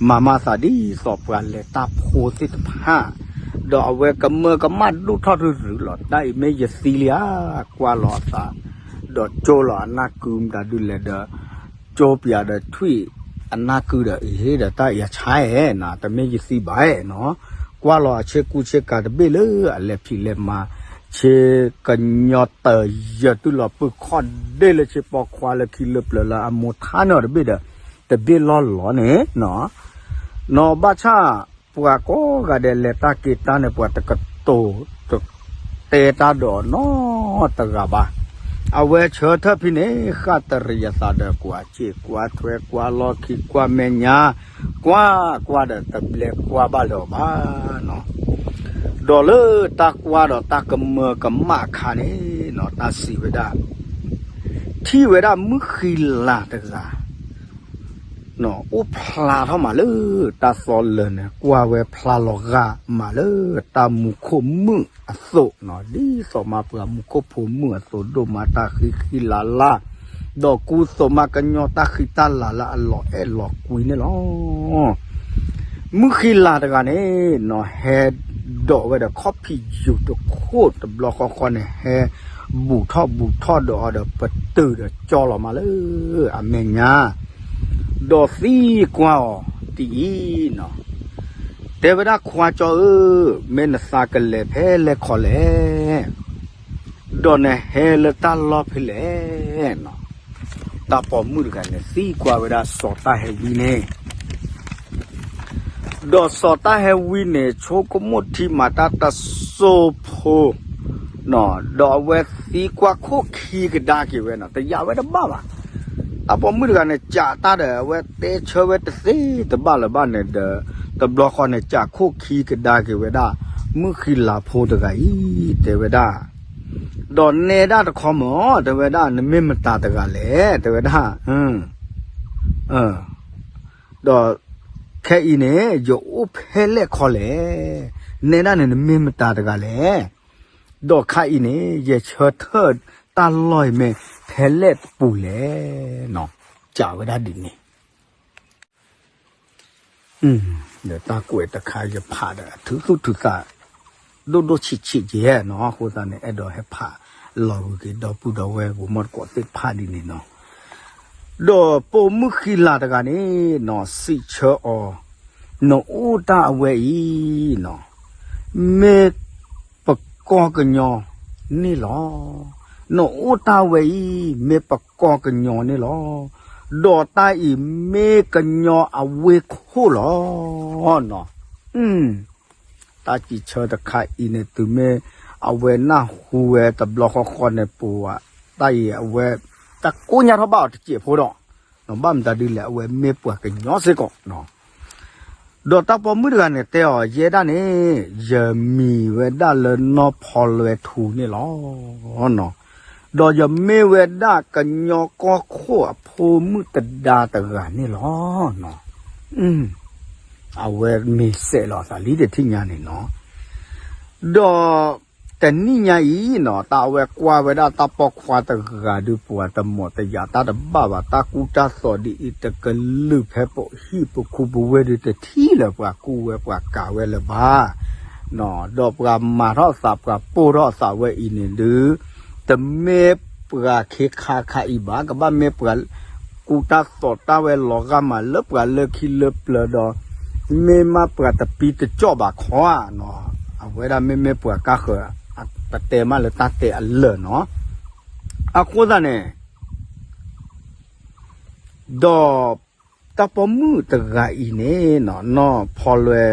မၤမၤသးဒ်သိးပှၤလဲၤတၢ်ဖိသ့ၣ်တဖၣ်, ဒီးအဝဲကမၢကမၣ်ဒိၣ်ထီၣ်တုၤတုၤလီၤ. တၢ်အံၤမ့ၢ်ယသံလံဧါ, ကွၢ်လီၤအသး, ဒီးကၠိလီၤအနၢ်ကုမတၤဒုလဲၣ်ဒီး ကၠိပၠးဒီးထွံၣ်အနၢ်ကုဒီး အဟ့ၣ်ဒီးတၢ်အံၤအဆါဧါနီၤ, တမ့ၢ်ယသံဘၣ်နီၤ, ကွၢ်လီၤအဆ့ကူဆ့ကၤတဘ့ၣ်လၢအလဲၤဖံးလဲၤမၤ ဆ့ကညီတယၢၤတုၤလီၤပုၢ်ခီၣ်ဒ့လၢဆ့ပီခွါလၢခံလၢပျၢၤလၢအမိၢ်ထါန့ၢ်အီၤတဘ့ၣ်ဒီး တဘ့ၣ်လီၢ်လီၤန့ၣ်နီၤ, နီၤဘၣ်ဆၣ် ပှၤကိးဂၤဒဲးလဲၤတၢ်က့ၤတၢ်န့ၣ် ပှၤတကတိၤတတဲတၢ်ဒီးနီတဂၤဘၣ်. အဝဲဆၢထၢၣ်ဖဲန့ၣ် ဃၣ်တရံးအသးဒီး ကွၢ်စ့ၢ်ကွၢ်ထွဲကွၢ်လီၢ်ခံကွၢ်မဲာ်ညါ ကွၢ်ကွၢ်ဒီးတဘျဲကွၢ်ဘၣ်လၢၤအီၤဘၣ်နီၤ. ဒီးလၢတၢ်ကွၢ်ဒီးတၢ်ကမၢကမၣ်အခါန့ၣ်နီၤ တၢ်စံးဝဲဒၣ် ထံၣ်ဝဲဒၣ်မုၣ်ဃံလၤတဂၤ အိၣ်ဖျါထီၣ်မးလၢတၢ်သီလၢာ်န့ၣ် ကွၢ်ဝဲဖျါလီၤဂာ်မးလၢတၢ်မူခိၣ်မုၣ်အသိးနီၤ, ဒ်သိးမးပှၤမူခိၣ်ဖိမုၣ်အသိးဒိၣ်မးတၢ်ဃံဃံလၤလၤ, ဒီးကူသိးမးကညီတၢ်ဃံတၢ်လၤလၢအလီၤအဲၣ်လီၤကွံန့ၣ်လီၤ. မုၣ်ဃံလၤတဂၤန့ၣ်နီၤ ဟဲဒိးဝဲဒီးခီၣ်ဖံးယူၤတခိၣ်တဘျီဃီဃီန့ၣ် ဟဲဘူးထီၣ်ဘူးထီၣ်ဒီးအီၤဒီး ပတုာ်ဒီးကၠီလီၤမးလၢအမဲာ်ညါ ဒီးသံကွၢ်အီၤဒ်အံၤနီၤ, တဲဝဲဒၣ်ခွါကၠီဧၢ, မ့ၢ်နသးကလဲၤဖဲလဲၣ်ခီလဲၣ်, ဒီးနဟဲလၢတၢ်လီၢ်ဖဲလဲၣ်နီၤ. တၢ်ပိာ်မုၣ်တဂၤန့ၣ် သံကွၢ်ဝဲဒၣ်စီၤတၢ်ဟဲဝံန့ၣ် ဒီးစီၤတၢ်ဟဲဝံန့ၣ် ဆိကမိၣ်ထံမၤတၢ်တစိၢ်ဖိ, ဒီးအဝဲသံကွၢ်ခိၣ်ခံကဒါက့ၤဝဲနီၤ, တယာ်ဝဲတဘၣ်ဘၣ်. တၢ်ပိာ်မုၣ်တဂၤန့ၣ် ကးတၢ်ဒီး အဝဲတဲဆၢဝဲတသ့တဘၣ်လၢၤဘၣ်န့ၣ်ဒီး တဘျီဃီန့ၣ် ကးခိၣ်ခံကဒါက့ၤဝဲဒၣ် မုၣ်ဃံလၤဖိတဂၤအံၤ တဲဝဲဒၣ်, ဒီးနဲဒၣ်တခီမၢ် တဲဝဲဒၣ် နမ့ၢ်မတၤတဂၤလဲၣ် တဲဝဲဒၣ် ဒီးခဲအံၤန့ၣ် ယအိၣ်ဖဲလဲၣ်ခီလဲၣ်, နဲဒၣ်န့ၣ် နမ့ၢ်မတၤတဂၤလဲၣ်, ဒီးခါအံၤန့ၣ် ယဆၢထၢၣ်တၢ်လီၢ်အံၤမ့ၢ်ဖဲလဲၣ်တပူၤလဲၣ်နီၤ, ကးဝဲဒၣ်ဒ်န့ၣ် ဒီးတၢ်ကွဲးတခါယဖးဒီး အထုးသူၣ်ထုးသး ဒိၣ်ဒိၣ်ဆံးဆံးကဲနီၤ, အဃိသတးန့ၣ် အဲၣ်ဒိးဟဲဖးလီၤဂုာ်က့ၤ ဒီပုၢ်ဒီဝဲၢ် ဂိၤမီၢ်တကိးသ့ၣ်တဖၣ်ဒ်န့ၣ်နီၤ. ဒီးပိာ်မုၣ်ဃံလၤတဂၤန့ၣ်နီၤ စံးဆၢအီၤ, နအိၣ်တၢ်အဝဲအံၤနီၤ မ့ၢ်ပကီၢ်ကညီန့ၣ်လီၤ. နအိၣ်တၢ်ဝဲအံၤ မ့ၢ်ပကီၢ်ကညီန့ၣ်လီၤ. ဒီးတၢ်အံၤမ့ၢ်ကညီအဝ့ၢ်ခိၣ်လီၤ. တၢ်စံးဆၢတခါအံၤန့ၣ် တုၤမ့ၢ်အဝဲနၢ်ဟူဝဲတဘျီဃီဃီန့ၣ် ပူၤဝဲ တၢ်အံၤအဝဲ တၢ်ကိညါထီၣ်ဘၣ်အီၤတစဲးဖိဒီး ဘၣ်မတၤဒ်လဲၣ် အဝဲမ့ၢ်ပှၤကညီစ့ၢ်ကီး ဒီးတၢ်ပိာ်မုၣ်တဂၤန့ၣ်တဲအီၤ ယဲဒၣ်န့ၣ် ယမံၤဝဲဒၣ်လၢနီၢ်ဖီလွဲထူန့ၣ်လီၤ. ဒီးယမ့ၢ်ဝဲဒၣ်ကညီကီၢ်ခိၣ်အဖိမုၣ်တဒါတဂၤန့ၣ်လီၤ. အဝဲမ့ၢ်စဲးလီၤအသးလံတထံၣ်ညါန့ၣ်နီၤ. ဒီးတနံၣ်ညါအံၤနီၤ တၢ်အဝဲကွၢ်ဝဲဒၣ်တၢ်ပိာ်ခွါတဂၤဒုး ပှၤတမီၤတယာ်တၢ်တဘၣ်ဘၣ် တၢ်ကူတၢ်သိးဒ်အံၤ တကလုာ်ဖဲပဟံၣ်ပခူပဝဲၢ်ဒုး တထံၣ်လၢၤပှၤကူဝဲပှၤကၤဝဲလၢၤဘၣ်. ဒီးပှၤမၤထီၣ်သးပှၤပိၢ်ထီၣ်သးဝဲအံၤန့ၣ်ဒုး တမ့ၢ်ပှၤခ့ခါခါအံၤဘၣ်, ကဘၣ်မ့ၢ်ပှၤကူတၢ်သိးတၢ်ဝဲလီၤဂာ်မးလၢပှၤလၢခံလၢပျၢၤဒီး မ့ၢ်မးပှၤတပံတကၠီၣ်ဘၣ်ခီဧါနီၤ. အဝဲဒၣ်မ့မ့ၢ်ပှၤကါဃၢၤ ပတဲမးလၢတၢ်တဲအလၢာ်နီၤ. အဃိသတးန့ၣ် ဒီးတၢ်ပိာ်မုၣ်တဂၤအံၤန့ၣ် နီၢ်ဖီလွဲ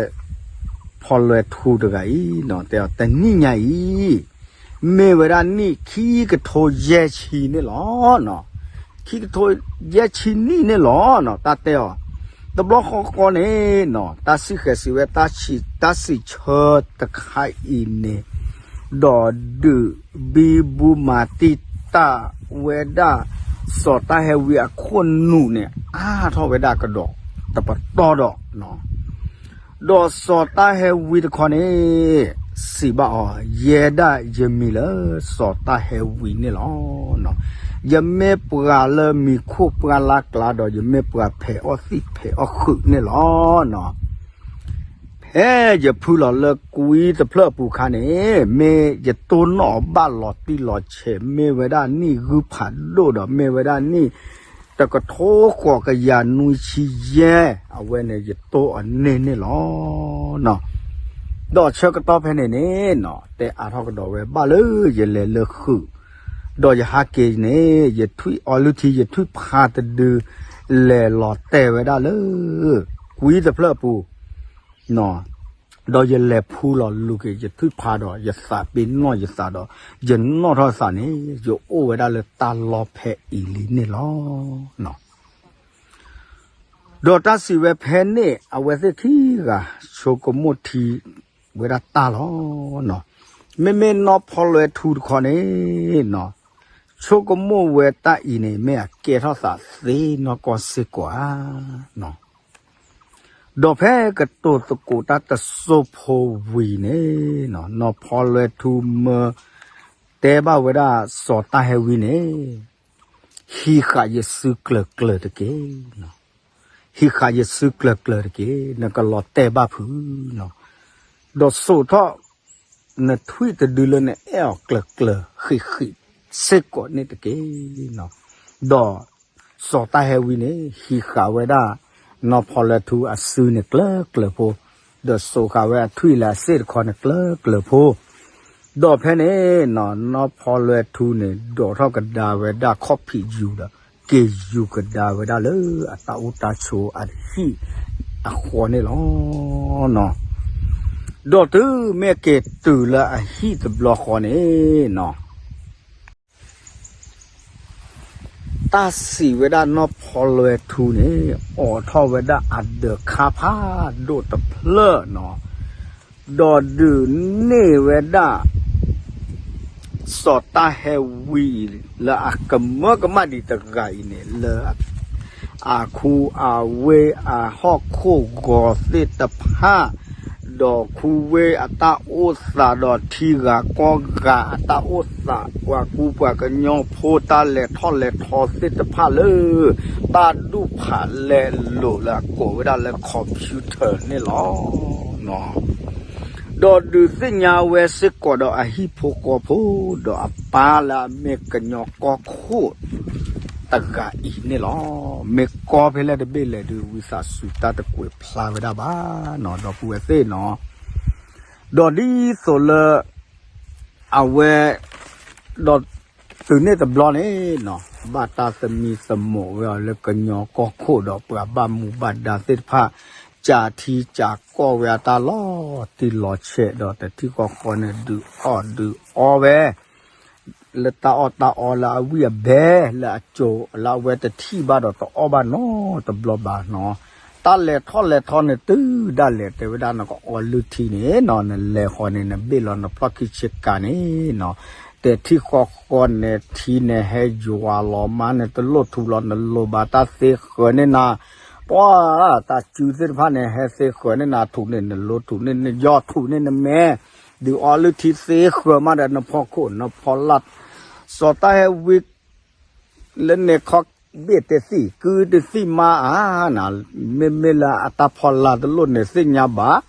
ဖီလွဲထူတဂၤအံၤ တဲအီၤ တနံၣ်ညါအံၤ မ့ၢ်ဝဲဒၣ်နံၣ်ခံကထိယဲၢ်ဆံန့ၣ်လီၤ. ခံကထိယဲၢ်ဆံနံၣ်န့ၣ်လီၤ. တၢ်တဲအီၤ တဘျီဃီဃီန့ၣ် တၢ်စံၣ်ဃဲၤစံးဝဲ တၢ်စံးဆၢတခါအံၤန့ၣ် ဒီးဒုးဘံဘူမၤတံာ်တာ်ဝဲဒၣ် စီၤတၢ်ဟဲဝံအခိၣ်နူာ်န့ၣ် အါထီၣ်ဝဲဒၣ်ကဒီးတပတီၢ်ဒီး ဒီးစီၤတၢ်ဟဲဝံတခီန့ၣ် စံးဘၣ်အီၤ ယဲဒၣ်ယမံၤလၢ စီၤတၢ်ဟဲဝံန့ၣ်လီၤ. ယမ့ၢ်ပှၤလၢမံၤခိၣ်ပှၢ်လၢ်ကျါဒီး ယမ့ၢ်ပှၤဖဲးအီၣ်သံၣ်ဖဲးအီၣ်ဃုာ်န့ၣ်လီၤ. ဖဲယဖုလီၤလၢကွံတဖျၢၣ်အပူၤအခါန့ၣ် မ့ၢ်ယတိၢ်နီၣ်အီၤဘၣ်လီၤတံၢ်လီၤဆဲး မ့ၢ်ဝဲဒၣ်နံၣ်ဂုၢ်ဖးဒိၣ်ဒီး မ့ၢ်ဝဲဒၣ်နံၣ်တကထိဃိးကယၤနွံဆံယဲၢ် အဝဲန့ၣ်ယတိၢ်အီၤန့ၢ်န့ၣ်လီၤ. ဒီးဆၢကတီၢ်ဖဲန့ၣ်န့ၣ် တဲအါထီၣ်ကဒီးဝဲဘၣ်လၢယလဲၤလၢဃုာ် ဒီးယဟးက့ၤန့ၣ် ယထွံၣ်အီလုၢ်ထံ ယထွံၣ်ဖးတဒု လဲၤလီၤတဲာ်ဝဲဒၣ်လၢ ကွံတဖျၢၣ်အပူၤ ဒီးယလဲၤဖူလီၤလူၤက့ၤယထွံၣ်ဖးဒီး ယသးပ့ၤနီၣ်ယသးဒီး ယနီၣ်ထီၣ်သးန့ၣ် ယအိၣ်ဝဲဒၣ်လၢတၢ်လီၢ်ဖဲအံၤလံန့ၣ်လီၤ. ဒီးတၢ်စံးဝဲဖဲန့ၣ် အဝဲသ့ၣ်ခံဂၤ ဆိကမိၣ်ထံဝဲဒၣ်တၢ်လီၤ. မ့မ့ၢ်နီၢ်ဖီလွဲထူတခီန့ၣ် ဆိကမိၣ်ဝဲတၢ်အံၤန့ၣ် မ့ၢ်အကဲထီၣ်သးသ့နီၢ်ကီၢ်စ့ၢ်ကီးဧါ. ဒီးဖဲကတိၤသကိးတၢ်တစိၢ်ဖိဝံၤန့ၣ် နီၢ်ဖီလွဲထူမၢ တဲဘၣ်ဝဲဒၣ်စီၤတၢ်ဟဲဝံန့ၣ် ဟံးဃာ်ယစုကျၢၤကျၢၤတက့ၢ်. ဟံးဃာ်ယစုကျၢၤကျၢၤတက့ၢ်, နကလီၤတဲာ်ဘၣ်ဖုးနီၤ. ဒီးစိာ်ထီၣ် နထွံၣ်တဒုလၢနအဲၣ်အီၤကျၢၤကျၢၤဃံးဃံးစ့ၢ်ကီးန့ၣ်တက့ၢ်နီၤ. ဒီးစီၤတၢ်ဟဲဝံန့ၣ် ဟံးဃာ်ဝဲဒၣ် နီၢ်ဖီလၢထူအစုန့ၣ်ကျၢၤကျၢၤဖိ ဒီးစိာ်ဃာ်ဝဲအထွံၣ်လၢအစ့ၣ်တခီန့ၣ်ကျၢၤကျၢၤဖိ, ဒီးဖဲန့ၣ်နီၢ်ဖီလွဲထူန့ၣ် ဒိးထီၣ်ကဒါဝဲဒၣ်ခီၣ်ဖံးယူၤဒီး က့ၤယူၤကဒါဝဲဒၣ်လၢအတၢ်အိၣ်တၢ်ဆိးအဟံၣ်အဃီန့ၣ်လီၤ. ဒီးတုၤမ့ၢ်က့ၤတုၤလၢအဟံၣ်တဘျီဃီန့ၣ်နီၢ် တၢ်စံးဝဲဒၣ်နီၢ်ဖီလွဲထူန့ၣ် အိးထီၣ်ဝဲဒၣ်အဒၢးခါဖးဒိၣ်တဖျၢၣ်နီၢ်, ဒီးဒုးန့ၢ်ဝဲဒၣ် စီၤတၢ်ဟဲဝံလၢအကမၢကမၣ်ဒံးတဂၤအံၤန့ၣ် လၢ အခူအဝ့ၢ်အဟီၣ်ခိၣ်ဂီၤသ့ၣ်တဖၣ်, ဒီးခူဝ့ၢ်အတၢ်အိၣ်သးဒီးထံဂၤကီၢ်ဂၤအတၢ်အိၣ်သး ပှၤကူပှၤကညီဖိတၢ်လဲၤထီၣ်လဲၤထီသ့ၣ်တဖၣ်လၢ တၢ်ဒူၣ်ဖးလဲလိာ်လၢအကိးဝဲဒၣ်လၢ computer န့ၣ်လီၤ. ဒီးဒုးသ့ၣ်ညါဝဲစ့ၢ်ကီးဒီးအဟံၣ်ဖိဃီဖိ ဒီးအပၢ်လၢအမ့ၢ်ကညီကီၢ်ခိၣ်တဂၤအံၤန့ၣ်လီၤ. မ့ၢ်ကီၢ်ဖဲလဲၣ်တဘ့ၣ်လဲၣ်ဒုး ဝံသးစူၤတၢ်တကွဲးဖျါဝဲဒၣ်ဘၣ်နီၢ် ဒီပုၢ်ဝဲၢ်သ့ၣ်နီၢ်, ဒီးဒ်သိးလၢ အဝဲ ဒီးတုၤန့ၣ်တဘျီန့ၣ်နီၢ် ဘၣ်တၢ်သမံသမိးဝဲအီၤလၢကညီကီၢ်ခိၣ်ဒီးပှၤဘၣ်မူဘၣ်ဒါသ့ၣ်တဖၣ် ကးထံကးကီၢ်ဝဲအတၢ်လီၤတံၢ်လီၤဆဲးဒီးတထံၣ်ဃီဃီန့ၣ် ဒုးအီၣ်ဒုးအီဝဲ လၢတၢ်အီၣ်တၢ်အီလၢအဝံၣ်အဘဲ လၢအကၠိလၢအဝဲတထံၣ်ဘၣ်ဒီးတအီၣ်ဘၣ်နီတဘျီဘၣ်နီၢ်, တၢ်လဲၤထီၣ်လဲၤထီန့ၣ်တုၤဒၣ်လဲာ်တဲဝဲဒၣ် နကအီလုၢ်ထံန့ၣ်နီၢ် နလဲၤဃီန့ၣ် နဘ့ၣ်လီၤနဖျီၣ်ခံဆ့ကၤန့ၣ်နီၢ်, တထံၣ်ဃီဃီန့ၣ် ထံန့ၣ်ဟဲယွၤလီၤမးန့ၣ် တလိၣ်ထူးလီၤ နလိၣ်ဘၣ်တၢ်သ့ဃၢၤန့ၢ်နၤ ပှၤတၢ်စုသ့ၣ်တဖၣ်န့ၣ် ဟဲသ့ဃၢၤန့ၢ်နၤ ထူးန့ၢ်နလိၣ် ထူးန့ၢ်နယီၢ် ထူးန့ၢ်နမဲ ဒုးအီလုၢ်ထံသ့ဃၢၤမးဒီး နဖီခိၣ်နဖီလာ် စီၤတၢ်ဟဲဝံ လၢန့ၣ်ခီဘ့ၣ်တသံၣ် ကုတသံၣ်မးဧါနီၢ်, မ့မ့ၢ်လၢအတၢ်ဖီလာ်တလိၣ်န့ၣ်သ့ၣ်ညါဘၣ်,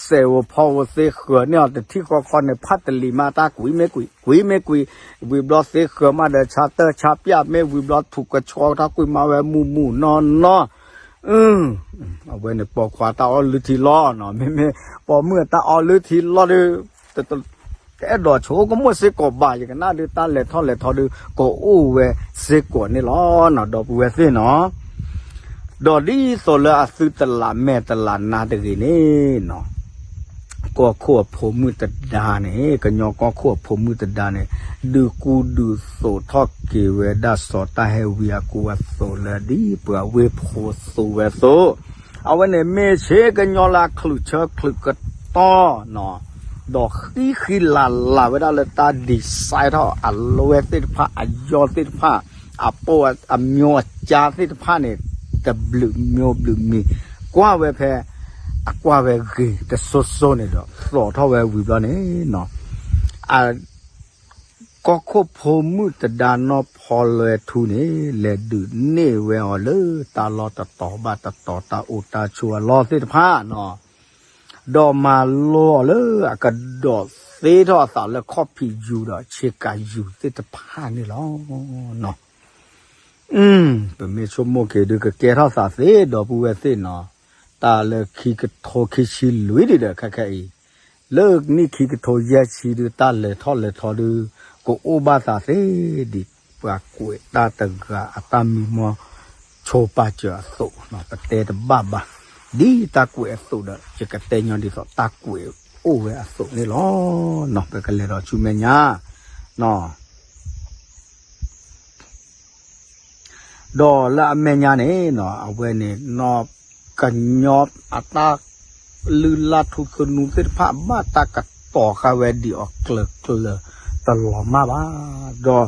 စဲးဧိၤဖီဧိၤသ့ဃၢၤန့ၢ်အီၤ တထံၣ်ဃီဃီန့ၣ် ဖးတလံၤမး တၢ်ကွံမ့ၢ်ကွံာ် ကွံမ့ၢ်ကွံာ်, ဝံၤဘျီသ့ဃၢၤမးဒီး ဆါတၢ်ဆါပျၢ်မ့ၢ်ဝံၤဘျီ ထူးကဆှီထီၣ်ကွံာ်မးဝဲ မုၢ်မုၢ်နီၢ်နီၢ် အဝဲန့ၣ်ပိာ်ခွါတၢ်အီလုၢ်ထံလီၤနီၢ်, မ့မ့ၢ်ပိာ်မုၣ်အတၢ်အီလုၢ်ထံလီၤဒီး တအဲၣ်ဒိးဆိကမိၣ်စ့ၢ်ကီးဘၣ် ယကနၣ်ဒုး တၢ်လဲၤထီၣ်လဲၤထီဒုး ကအိၣ်ဝဲစ့ၢ်ကီးန့ၣ်လီၤနီၢ် ဒီပုၢ်ဝဲၢ်သ့ၣ်နီၢ်, ဒီးဒ်သိးလၢအသုတလးမဲာ်တလးနါတဂ့ၤန့ၣ်နီၢ် ကီၢ်ခိၣ်အဖိမုၣ်တဒါန့ၣ် ကညီကီၢ်ခိၣ်အဖိမုၣ်တဒါန့ၣ် ဒုးကူဒုးသိးထီၣ်က့ၤဝဲဒၣ်စီၤတၢ်ဟဲဝံအကူအသိးလၢဒ်ပှၤဝ့ၢ်ဖိသိးဝဲအသိး, အဝဲန့ၣ်မ့ၢ်ဆ့ကညီလၢအချုးဆၢချုးကတီၢ်နီၢ်, ဒီးဃံဃံလၤလၤဝဲဒၣ်လၢတၢ် design ထီၣ်အလွဲၢ်သ့ၣ်တဖၣ် အယီၢ်သ့ၣ်တဖၣ် အပိၢ်အမျိၤအကါသ့ၣ်တဖၣ်န့ၣ် တဘျုးမျိၤဘျုးမံၤ ကွၢ်ဝဲဖဲ အကွၢ်ဝဲဂ့ၤတစိၤစိၤန့ၣ်ဒီး သိးထီၣ်ဝဲဝံၤဘျီန့ၣ်နီၢ် အ ကီၢ်ခိၣ်ဖိမုၣ်တဒါနီၢ်ဖီလွဲထူန့ၣ် လဲၤဒုးန့ၢ်ဝဲအီၤလၢတၢ်လီၢ်တတီၤဘၣ်တတီၤ တၢ်အိၣ်တၢ်ဆိးအလီၢ်သ့ၣ်တဖၣ်နီၢ်, ဒီးမၤလိအီၤလၢအကဒိးသ့ထီၣ်အသးလၢခီၣ်ဖံးယူၤဒီးဆ့ကၤယူၤသ့ၣ်တဖၣ်န့ၣ်လီၤ. ပမ့ၢ်ဆိကမိၣ်က့ၤဒုး ကကဲထီၣ်သးသ့ ဒီပုၢ်ဝဲၢ်သ့ၣ်နီၢ်, တၢ်လၢခံကထိခံဆံလွံၢ်ဒံးဒီး ခဲခဲအံၤ လၢနံၣ်ခံကထိယဲၢ်ဆံဒုး တၢ်လဲၤထီၣ်လဲၤထီဒုး ကအိၣ်ဘၣ်သးသ့ဒ်ပှၤကွဲးတၢ်တဂၤအတၢ်မံမီၢ်ဆိပာ်စၢၤအသိး, ပတဲတဘၣ်ဘၣ် ဒ်တၢ်ကွဲးအသိးဒီး ယကတဲညီဒ်သိးတၢ်ကွဲးအိၣ်ဝဲအသိးန့ၣ်လီၤ. ပကလဲၤဒီးဆူမဲာ်ညါ ဒီးလၢအမဲာ်ညါန့ၣ်နီၢ် အဝဲန့ၣ် ကညီအတၢ်လုၢ်လၢ်ထူသနူသ့ၣ်တဖၣ် ဘၣ်တၢ်ကတီၤဃာ်ဝဲဒံးအီၤကျၢၤကျၢၤတလီၤမၢ်ဘၣ်, ဒီး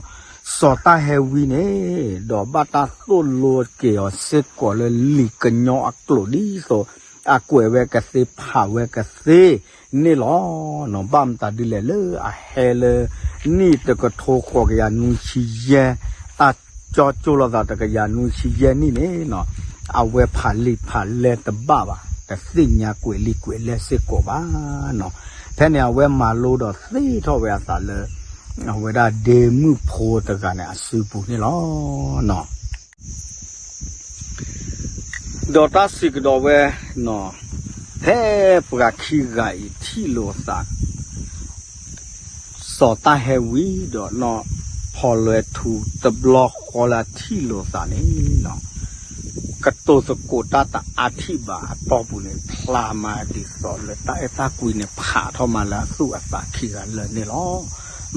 စီၤတၢ်ဟဲဝံန့ၣ် ဒီးဘၣ်တၢ်သိၣ်လိက့ၤအီၤစ့ၢ်ကီးလၢလံာ်ကညီအကျိာ်ဒ်သိး အကွဲးဝဲကသ့ဖးဝဲကသ့န့ၣ်လီၤ. ဘၣ်မတၤဒ်လဲၣ်လၢအဟဲလၢ နံၣ်တကထိဃိးကယၤနွံဆံယဲၢ် တၢ်ကၠီကၠိလိာ်သးတကယၤနွံဆံယဲၢ်နံၣ်န့ၣ်နီၢ် အဝဲဖးလံာ်ဖးလဲၢ်တဘၣ်ဘၣ်, တသ့ၣ်ညါကွဲးလံာ်ကွဲးလဲၢ်စ့ၢ်ကီးဘၣ်နီၢ်. ဖဲန့ၣ်အဝဲမၤလိဒီးသ့ထီၣ်ဝဲအသးလၢ အဝဲဒၣ်ဒ့မုၣ်ဖိတဂၤန့ၣ် အစုပူၤန့ၣ်လီၤ. ဒီးတၢ်စံးကဒီးဝဲနီၢ် ဖဲပှၤခံဂၤအံၤထံၣ်လိာ်သး စီၤတၢ်ဟဲဝံၤဒီးနီၢ်ဖီလွဲထူ တဘျီဃီလၢအထံၣ်လိာ်သးန့ၣ်လီၤ. ကတိၤသကိးတၢ်တအါထံၣ်ဘၣ်အတီၢ်ပူၤန့ၣ် ဖျါမးဒ်သိးလၢတၢ်အဲၣ်တၢ်ကွံန့ၣ် ဖးထီၣ်မးလၢအသူၣ်အသးခံဂၤလၢာ်န့ၣ်လီၤ.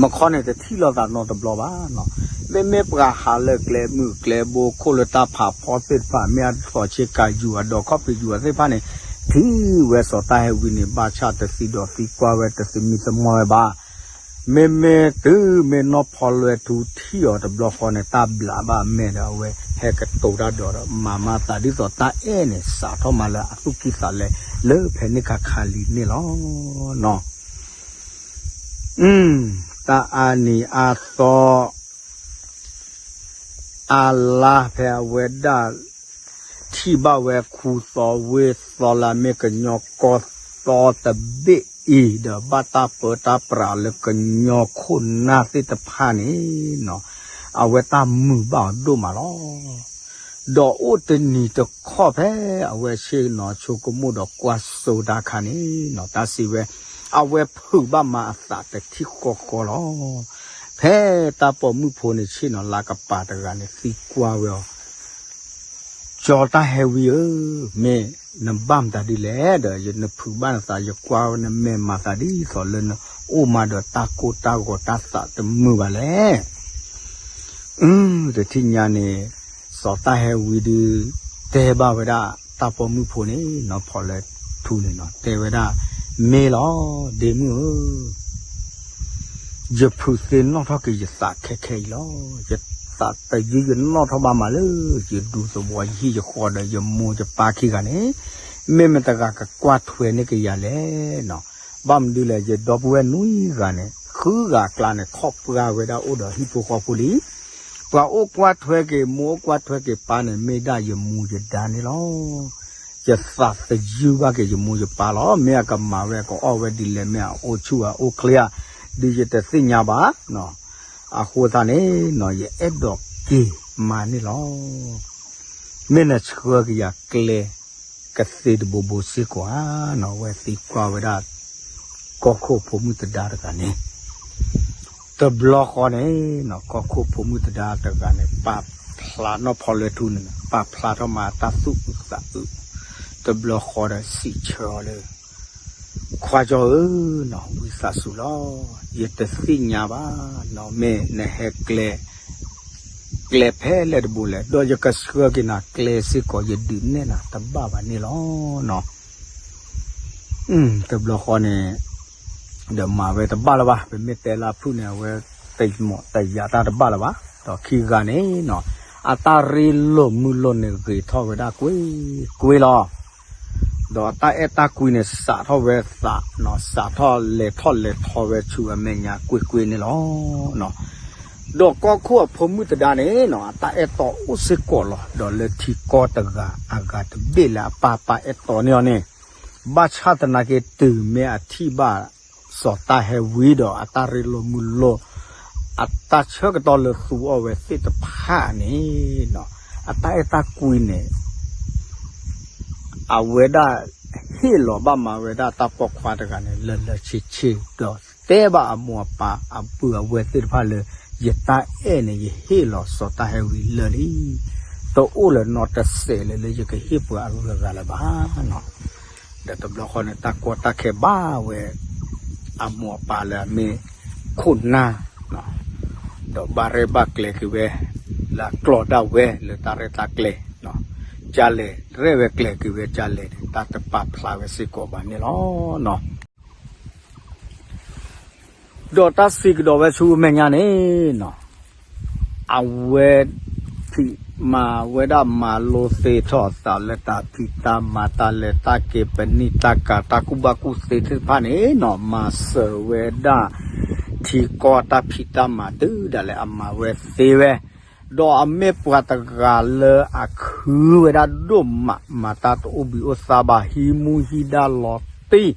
မခီန့ၣ်တထံၣ်လိာ်သးနီတဘျီဘၣ်နီၤ. မ့မ့ၢ်ပှၤဟးလၢကျဲမုၢ်ကျဲဘိ ခိၣ်လၢတၢ်ဖးဖီသ့ၣ်တဖၣ် မ့ၢ်အသီၣ်ဆ့ကၤယူၤအဒီးခီၣ်ဖံးယူၤအသ့ၣ်တဖၣ်န့ၣ် ထံၣ်ဝဲစီၤတၢ်ဟဲဝံန့ၣ် ဘၣ်ဆၣ်တသံဒီးသံကွၢ်ဝဲ တသမံသမိးဝဲဘၣ်. မ့မ့ၢ်တုၤမ့ၢ်နီၢ်ဖီလွဲထူထံၣ်အီၤတဘျီဃီန့ၣ် တၢ်ဘျးဘၣ်အမဲာ်ဒီး အဝဲဟဲကတိၤတၢ်ဒီးဒီး မၤမၤသးဒ်သိးတၢ်အဲၣ်န့ၣ် စးထီၣ်မးလၢအသူၣ်ကံၢ်သးလဲ လၢဖဲန့ၣ်ခါခါလံန့ၣ်လီၤ. တၢ်အါနံၤအါသီ အါလါဖဲအဝဲဒၣ် ထံၣ်ဘၣ်ဝဲခူသီဝ့ၢ်သီလၢအမ့ၢ်ကညီကီၢ်သီတဘ့ၣ်အံၤ ဒီးဘၣ်တၢ်ပၢတၢ်ပြးလၢကညီခိၣ်နၢ်သ့ၣ်တဖၣ်န့ၣ်နီၤ အဝဲတၢ်မုာ်ဘၣ်အီၤဒိၣ်မးလီၤ. ဒီးအိၣ်တနံၤတခီဖဲအဝဲဆ့ၣ်နီၤဆိကမိၣ်ဒီးကွၢ်စိတၢ်ခါန့ၣ်နီၤ တၢ်စံးဝဲ အဝဲဖုးဘၣ်မၤအသးတထံၣ်ဃီဃီလီၤ. ဖဲတၢ်ပိာ်မုၣ်ဖိန့ၣ်ဆ့ၣ်နီၤလၢကပၤတဂၤန့ၣ် သံကွၢ်ဝဲအီၤ ကၠီတၢ်ဟဲဝံဧၢ, မ့ၢ်နဘၣ်မတၤဒ်လဲၣ်ဒီး ယနဖုးဘၣ်နသး ယကွၢ်ဝဲနမဲာ်မၤသးဒ်သိးလၢနအိၣ်မးဒီးတၢ်ကိၢ်တၢ်ဂီၤတၢ်သးတမုာ်ဘၣ်လဲၣ်. တထံၣ်ညါန့ၣ် စီၤတၢ်ဟဲဝံဒုး တဲဘၣ်ဝဲဒၣ်တၢ်ပိာ်မုၣ်ဖိန့ၣ် နီၢ်ဖီလၢထူန့ၣ်နီၤ တဲဝဲဒၣ် မ့ၢ်လီၤ ဒ့မုၣ်ဧၢ ယဖုးသ့ၣ်နီၣ်ထီၣ်က့ၤယသးခဲခဲအံၤလီၤ. ယသးတယုၢ်ယနီၣ်ထီၣ်ဘၣ်မးလၢ ယဒူသဝီယဟံၣ်ယဃီဒီးယမိၢ်ယပၢ်ခံဂၤန့ၣ် မ့ၢ်မတၤတဂၤကကွၢ်ထွဲန့ၢ်က့ၤယၤလဲၣ်နီၤ. ဘၣ်မနုၤလဲၣ် ယဒီပုၢ်ဝဲၢ်နွံဂၤန့ၣ် ဃုဂၤအကျါန့ၣ် ခီၣ်ပှၢ်ဝဲဒၣ်အိၣ်ဒီးဟံၣ်ဖိဃီဖိလံ. ပှၤအိၣ်ကွၢ်ထွဲက့ၤ မိၢ်အိၣ်ကွၢ်ထွဲက့ၤပၢ်န့ၣ် မ့ၢ်ဒၣ်ယမိၢ်ယဒါန့ၣ်လီၤ. ယသးတယုၢ်ဘၣ်က့ၤယမိၢ်ယပၢ်လီၤ. မ့ၢ်အကမၤဝဲအကအီၣ်ဝဲဒ်လဲၣ် မ့ၢ်အအိၣ်ဆူၣ်အအိၣ်ချ့ဧါ ဒ်ယတသ့ၣ်ညါဘၣ်. အဃိသတးန့ၣ်နီၤ ယအဲၣ်ဒိးက့ၤမၤန့ၣ်လီၤ. မ့ၢ်နဆှၢက့ၤယၤကျဲကသ့တဘိဘိစ့ၢ်ကီးဧါနီၤ အဝဲသံကွၢ်ဝဲဒၣ် ကီၢ်ခိၣ်ဖိမုၣ်သဒါတဂၤန့ၣ် တဘျီဃီန့ၣ်နီၤ ကီၢ်ခိၣ်ဖိမုၣ်သဒါတဂၤန့ၣ် ပာ်ဖျါနီၢ်ဖီလွဲထူန့ၣ် ပာ်ဖျါထီၣ်မးတၢ်သူၣ်အုးသးအုး တဘျီဃီဒီးစံးဆၢအီၤလၢ ခွါကၠီဧၢနီၤ ဝံသးစူၤလီၤ. ယတသ့ၣ်ညါဘၣ်နီၤ မ့ၢ်နဟဲကျဲ ကျဲဖဲလဲၣ်တဘိလဲၣ် ဒီးယကဆှၢက့ၤနၤကျဲစ့ၢ်ကီး ယဒုးနဲၣ်နၤတဘၣ်ဘၣ်န့ၣ်လီၤ. တဘျီဃီန့ၣ် ဒီးမၤဝဲတဘၣ်လၢၤဘၣ် ပမ့ၢ်တဲလၢဖုၣ်န့ၣ် အဝဲတမီၣ်တယာ်တၢ်တဘၣ်လၢၤဘၣ်. ဒီးခံဂၤန့ၣ်နီၤ အတၢ်ရ့လိာ်မုာ်လိာ်န့ၣ်ဂ့ၤထီၣ်ဝဲဒၣ်ကွ့ၢ်ကွ့ၢ်လီၤ. ဒီးတၢ်အဲၣ်တၢ်ကွံန့ၣ် စးထီၣ်ဝဲသးနီၤ စးထီၣ်လဲၤထီၣ်လဲၤထီဝဲဆူအမဲာ်ညါကွ့ၢ်ကွ့ၢ်န့ၣ်လီၤ. ဒီးကီၢ်ခိၣ်အဖိမုၣ်သဒါန့ၣ်နီၤ အတၢ်အဲၣ်တီအိၣ်စ့ၢ်ကီးလီၤ. ဒီးလၢထံကီၢ်တဂၤအဂၤတဘ့ၣ်လၢအပၢ်ပၢ်အဲၣ်တီန့ၢ်အီၤန့ၣ် ဘၣ်ဆၣ်သနာ်က့တုၤမ့ၢ်အထံၣ်ဘၣ် စီၤတၢ်ဟဲဝံဒီးအတၢ်ရ့လိာ်မုာ်လိာ် အတၢ်ဆၢကတီၢ်လၢသူအီၤဝဲသ့ၣ်တဖၣ်န့ၣ်နီၤ အတၢ်အဲၣ်တၢ်ကွံန့ၣ် အဝဲဒၣ်ဟ့ၣ်လီၤဘၣ်မးဝဲဒၣ်တၢ်ပိာ်ခွါတဂၤန့ၣ် လၢာ်လၢာ်ဆ့ဆ့ ဒီးတဲဘၣ်အမိၢ်အပၢ်အပုၢ်အဝဲၢ်သ့ၣ်တဖၣ်လၢ ယတၢ်အဲၣ်န့ၣ် ယဟ့ၣ်လီၤစီၤတၢ်ဟဲဝံလၢာ်လံ. တအိၣ်လၢၤနီတစဲးလၢၤလၢယကဟ့ၣ်ပှၤအဂုၤအဂၤလၢၤဘၣ်နီၤ. ဒီးတဘျီဃီန့ၣ် တၢ်ကီတၢ်ခဲဘၣ်ဝဲ အမိၢ်အပၢ်လၢအမ့ၢ်ခိၣ်နၢ် ဒီးဘၣ်ရဲၣ်ဘၣ်ကျဲၤက့ၤဝဲ လၢအကျိၤဒၣ်ဝဲလၢတၢ်ရဲၣ်တၢ်ကျဲၤ ကလဲၤရဲၣ်ဝဲကျဲၤက့ၤဝဲကလဲၤန့ၣ် တၢ်တပာ်ဖျါဝဲစ့ၢ်ကီးဘၣ်န့ၣ်လီၤ. ဒီးတၢ်စံးကဒီးဝဲဆူအမဲာ်ညါန့ၣ်နီၤ အဝဲ ဖံးမၤဝဲဒၣ်မၤလိသ့ထီၣ်အသးလၢတၢ်ဖံးတၢ်မၤ တၢ်လဲၤတၢ်က့ၤ ပနံာ်တၢ်ကၤ တၢ်ကူၣ်ဘၣ်ကူၣ်သ့သ့ၣ်တဖၣ်န့ၣ်နီၤ မၤစၢၤဝဲဒၣ် ထံကီၢ်တၢ်ဖံးတၢ်မၤတုၤဒၣ်လဲာ်အမၤဝဲသ့ဝဲ ဒီးအမ့ၢ်ပှၤတဂၤလၢအခုဝဲဒၣ်ဒိၣ်မး မၤတၢ်တအိၣ်ဘှံးအိၣ်သါဘၣ် ဟံးမူဟံးဒါလီၤတံၢ် ဒီး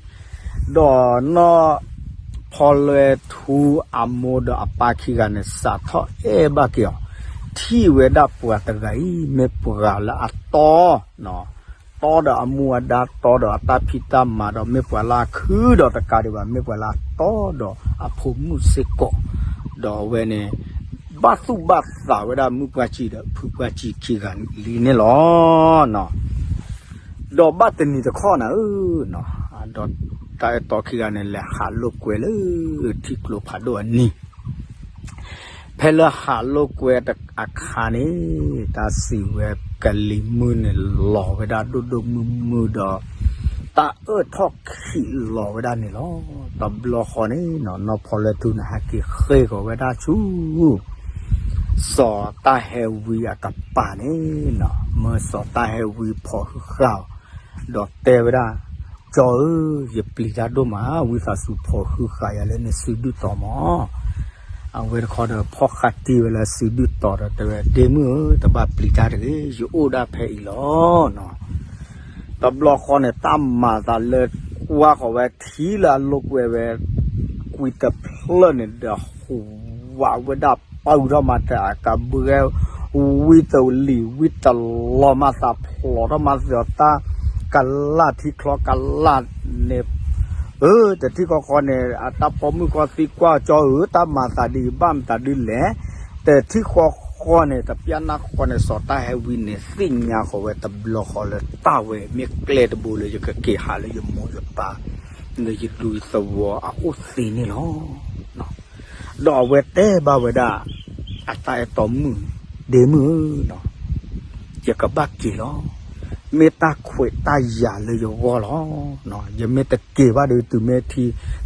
နီၢ်ဖီလွဲထူအမိၢ်ဒီးအပၢ်ခံဂၤန့ၣ် စးထီၣ်အဲၣ်ဘၣ်က့ၤအီၤ ထံၣ်ဝဲဒၣ်ပှၤတဂၤအံၤ မ့ၢ်ပှၤလၢအတီ တီဒီးအမူအဒါ တီဒီးအတၢ်ဖံးတၢ်မၤဒီး မ့ၢ်ပှၤလၢအခုဒီးတကးဒံးဘၣ် မ့ၢ်ပှၤလၢအတီဒီးအဖိမုၣ်စ့ၢ်ကီး, ဒီးအဝဲန့ၣ် ဘၣ်သူၣ်ဘၣ်သးဝဲဒၣ်မုၣ်ပှၢ်စံဒီးဖုပှၢ်စံခံဂၤလံန့ၣ်လီၤ. ဒီးဘၣ်တနံၤတခီနၤဧၢ, ဒီးတၢ်အဲၣ်တီခံဂၤန့ၣ် လဲၤဟးလိာ်ကွဲလၢထံကျိဖးဒိၣ်အနံၤ ဖဲလၢဟးလိာ်ကွဲအခါန့ၣ် တၢ်စံးဝဲကလံၤမုၢ်န့ၣ် လီၤဝဲဒၣ်ဒိၣ်ဒိၣ်မုၢ်မုၢ်ဒီး တၢ်အၢၣ်ထီၣ်ခံးလီၤဝဲဒၣ်န့ၣ်လီၤ. တဘျီဃီန့ၣ် နီၢ်ဖီလၢထူန့ၣ် ဟဲက့ၤဃ့ၢ်ကီၤဝဲဒၣ်ဆူ စီၤတၢ်ဟဲဝံအကပၤန့ၣ်, မၢစီၤတၢ်ဟဲဝံဖီၣ်ဟုဃာ်အီၤ, ဒီးတဲဝဲဒၣ်, ကၠီဧၢ, ယပျံၤတၢ်ဒိၣ်မး, ဝံသးစူၤဖီၣ်ဟုဃာ်ယၤလၢနစုဒုၣ်တီၤမး. အဝဲတခီဒီးဖီၣ်ဃာ်တံၢ်ဝဲလၢစုဒုၣ်တီၤဒီးတဲဝဲ, ဒ့မုၣ်ဧၢ, တဘၣ်ပျံၤတၢ်တဂ့ၤ, ယအိၣ်ဒၣ်ဖဲအံၤလီၤ. တဘျီဃီန့ၣ် တၢ်မၤသးလၢကွၢ်ဃီၤဝဲထံလၢအလိာ်ကွဲဝဲ ကွံာ်တဖျၢၣ်န့ၣ်ဒီး ဟူးဝးဝဲဒၣ်ပာ်ဂုာ်ထီၣ်မးတၢ်အကဘှဲ ဝံတလံၤဝံတလီၤမး သးဖျိးထီၣ်မးသီတၢ်ကလၣ်ထံချီကလၣ်န့ၣ်, အၢ တထံၣ်ဃီဃီန့ၣ် အတၢ်ပိာ်မုၣ်ကီၢ်သံကွၢ်ကၠီဧၢ တၢ်မၤသးဒ်အံၤဘၣ်မတၤဒ်လဲၣ်. တထံၣ်ဃီဃီန့ၣ် တပျၢ်နၢ်ဃီန့ၣ် စီၤတၢ်ဟဲဝံန့ၣ် သ့ၣ်ညါဃီၤဝဲတဘျီဃီလၢတၢ်ဝဲမ့ၢ်ကျဲတဘိလၢယကက့ၤဟးလၢယမိၢ်ယပၢ် လၢယဒူယသဝီအအိၣ်သ့န့ၣ်လီၤ. ဒီးအဝဲတဲဘၣ်ဝဲဒၣ် အတၢ်အဲၣ်တီမုၣ်, ဒ့မုၣ်ဧၢ, ယကဘၣ်က့ၤလီၤ. မ့ၢ်တၢ်ခွဲးတၢ်ယာ်လၢယဂီၢ်လီၤ. ယမ့ၢ်တက့ၤဘၣ်ဒီး တုၤမ့ၢ်ထံ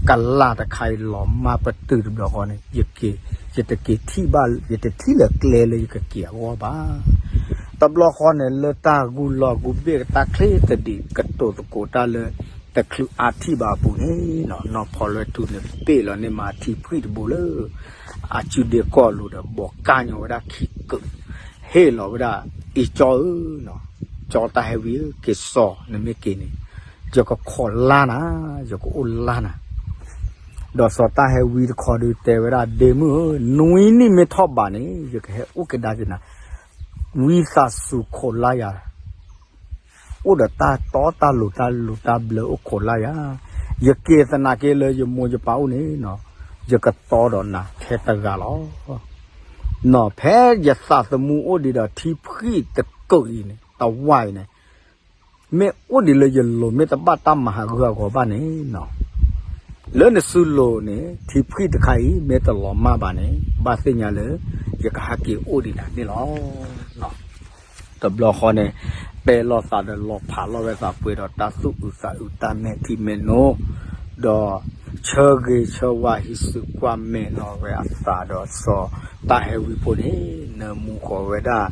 ကလၣ်တခါအံၤလီၤမၢ်ပတုာ်တဘျီဃီန့ၣ် ယက့ၤ, ယတက့ၤထံၣ်ဘၣ်, ယတထံၣ်လၢၤကျဲလၢယကက့ၤအဂီၢ်ဘၣ်. တဘျီဃီန့ၣ် လၢတၢ်ဂုၢ်လီၢ်ဂုၢ်ဘ့ၣ်တၢ်ချ့တဒံး ကတိၤသကိးတၢ်လၢ တချုးအါထံၣ်ဘၣ်အပူၤန့ၣ် နီၢ်ဖီလၢထူန့ၣ် ပ့ၣ်လီၤန့ၢ်မးထံဖှံၣ်တဘိလၢ အစုဒ့ကီၢ်လိၤဒီး ဘီးကၢ်ညီဝဲဒၣ်ခံကုာ်, ဟ့ၣ်လီၤဝဲဒၣ်, အံၤကၠီဧၢ, ကၠီတၢ်ဟဲဝံဧၢ, က့ၤစိာ်နမ့ၢ်က့ၤန့ၣ် ယကခိးလါနၤ, ယကအိၣ်လါနၤ. ဒီးစီၤတၢ်ဟဲဝံတခီဒုးတဲဝဲဒၣ် ဒ့မုၣ်ဧၢ, နွံနံၣ်မ့ၢ်ထီၣ်ဘးန့ၣ် ယကဟဲအိၣ်ကဒါက့ၤနၤ, ဝံသးစူၤခိးလါယၤ အိၣ်ဒီးတၢ်တီတၢ်လိၤတၢ်လိၤတၢ်ဘျၢအိၣ်ခိးလါယၤ, ယက့ၤသနာ်က့လၢယမိၢ်ယပၢ်အိၣ်န့ၣ်, ယကတီဒီးနၤထဲတဂၤလီၤ. နီၢ်ဖဲယသးသမူအိၣ်ဒံးဒီးထံဖှံၣ်တကုာ်အံၤန့ၣ် တဝါအံၤန့ၣ် မ့ၢ်အိၣ်ဒံးလၢယလိၤ မ့ၢ်တဘၣ်တၢ်မၤဟးဂူာ်ဟးဂီၤဘၣ်န့ၣ်, လၢနစုလိၤန့ၣ် ထံဖှံၣ်တခါအံၤ မ့ၢ်တလီၤမၢ်ဘၣ်န့ၣ် ဘၣ်သ့ၣ်ညါလၢ ယကဟဲက့ၤအိၣ်ဒံးနၤန့ၣ်လီၤ. တဘျီဃီန့ၣ် တဲလိာ်သးဒီးလီၤဖးလိာ်ဝဲသးပှဲၤဒီးတၢ်သူၣ်အုးသးအုးတၢ်မဲာ်ထံမဲာ်နိ, ဒီးဆၢဂ့ၤဆၢဝါဟံးစုကွၢ်မဲာ်လီၤဝဲအသးဒီး စီၤတၢ်ဟဲဝံဖိန့ၣ် နၢမူဃီၤဝဲဒၣ်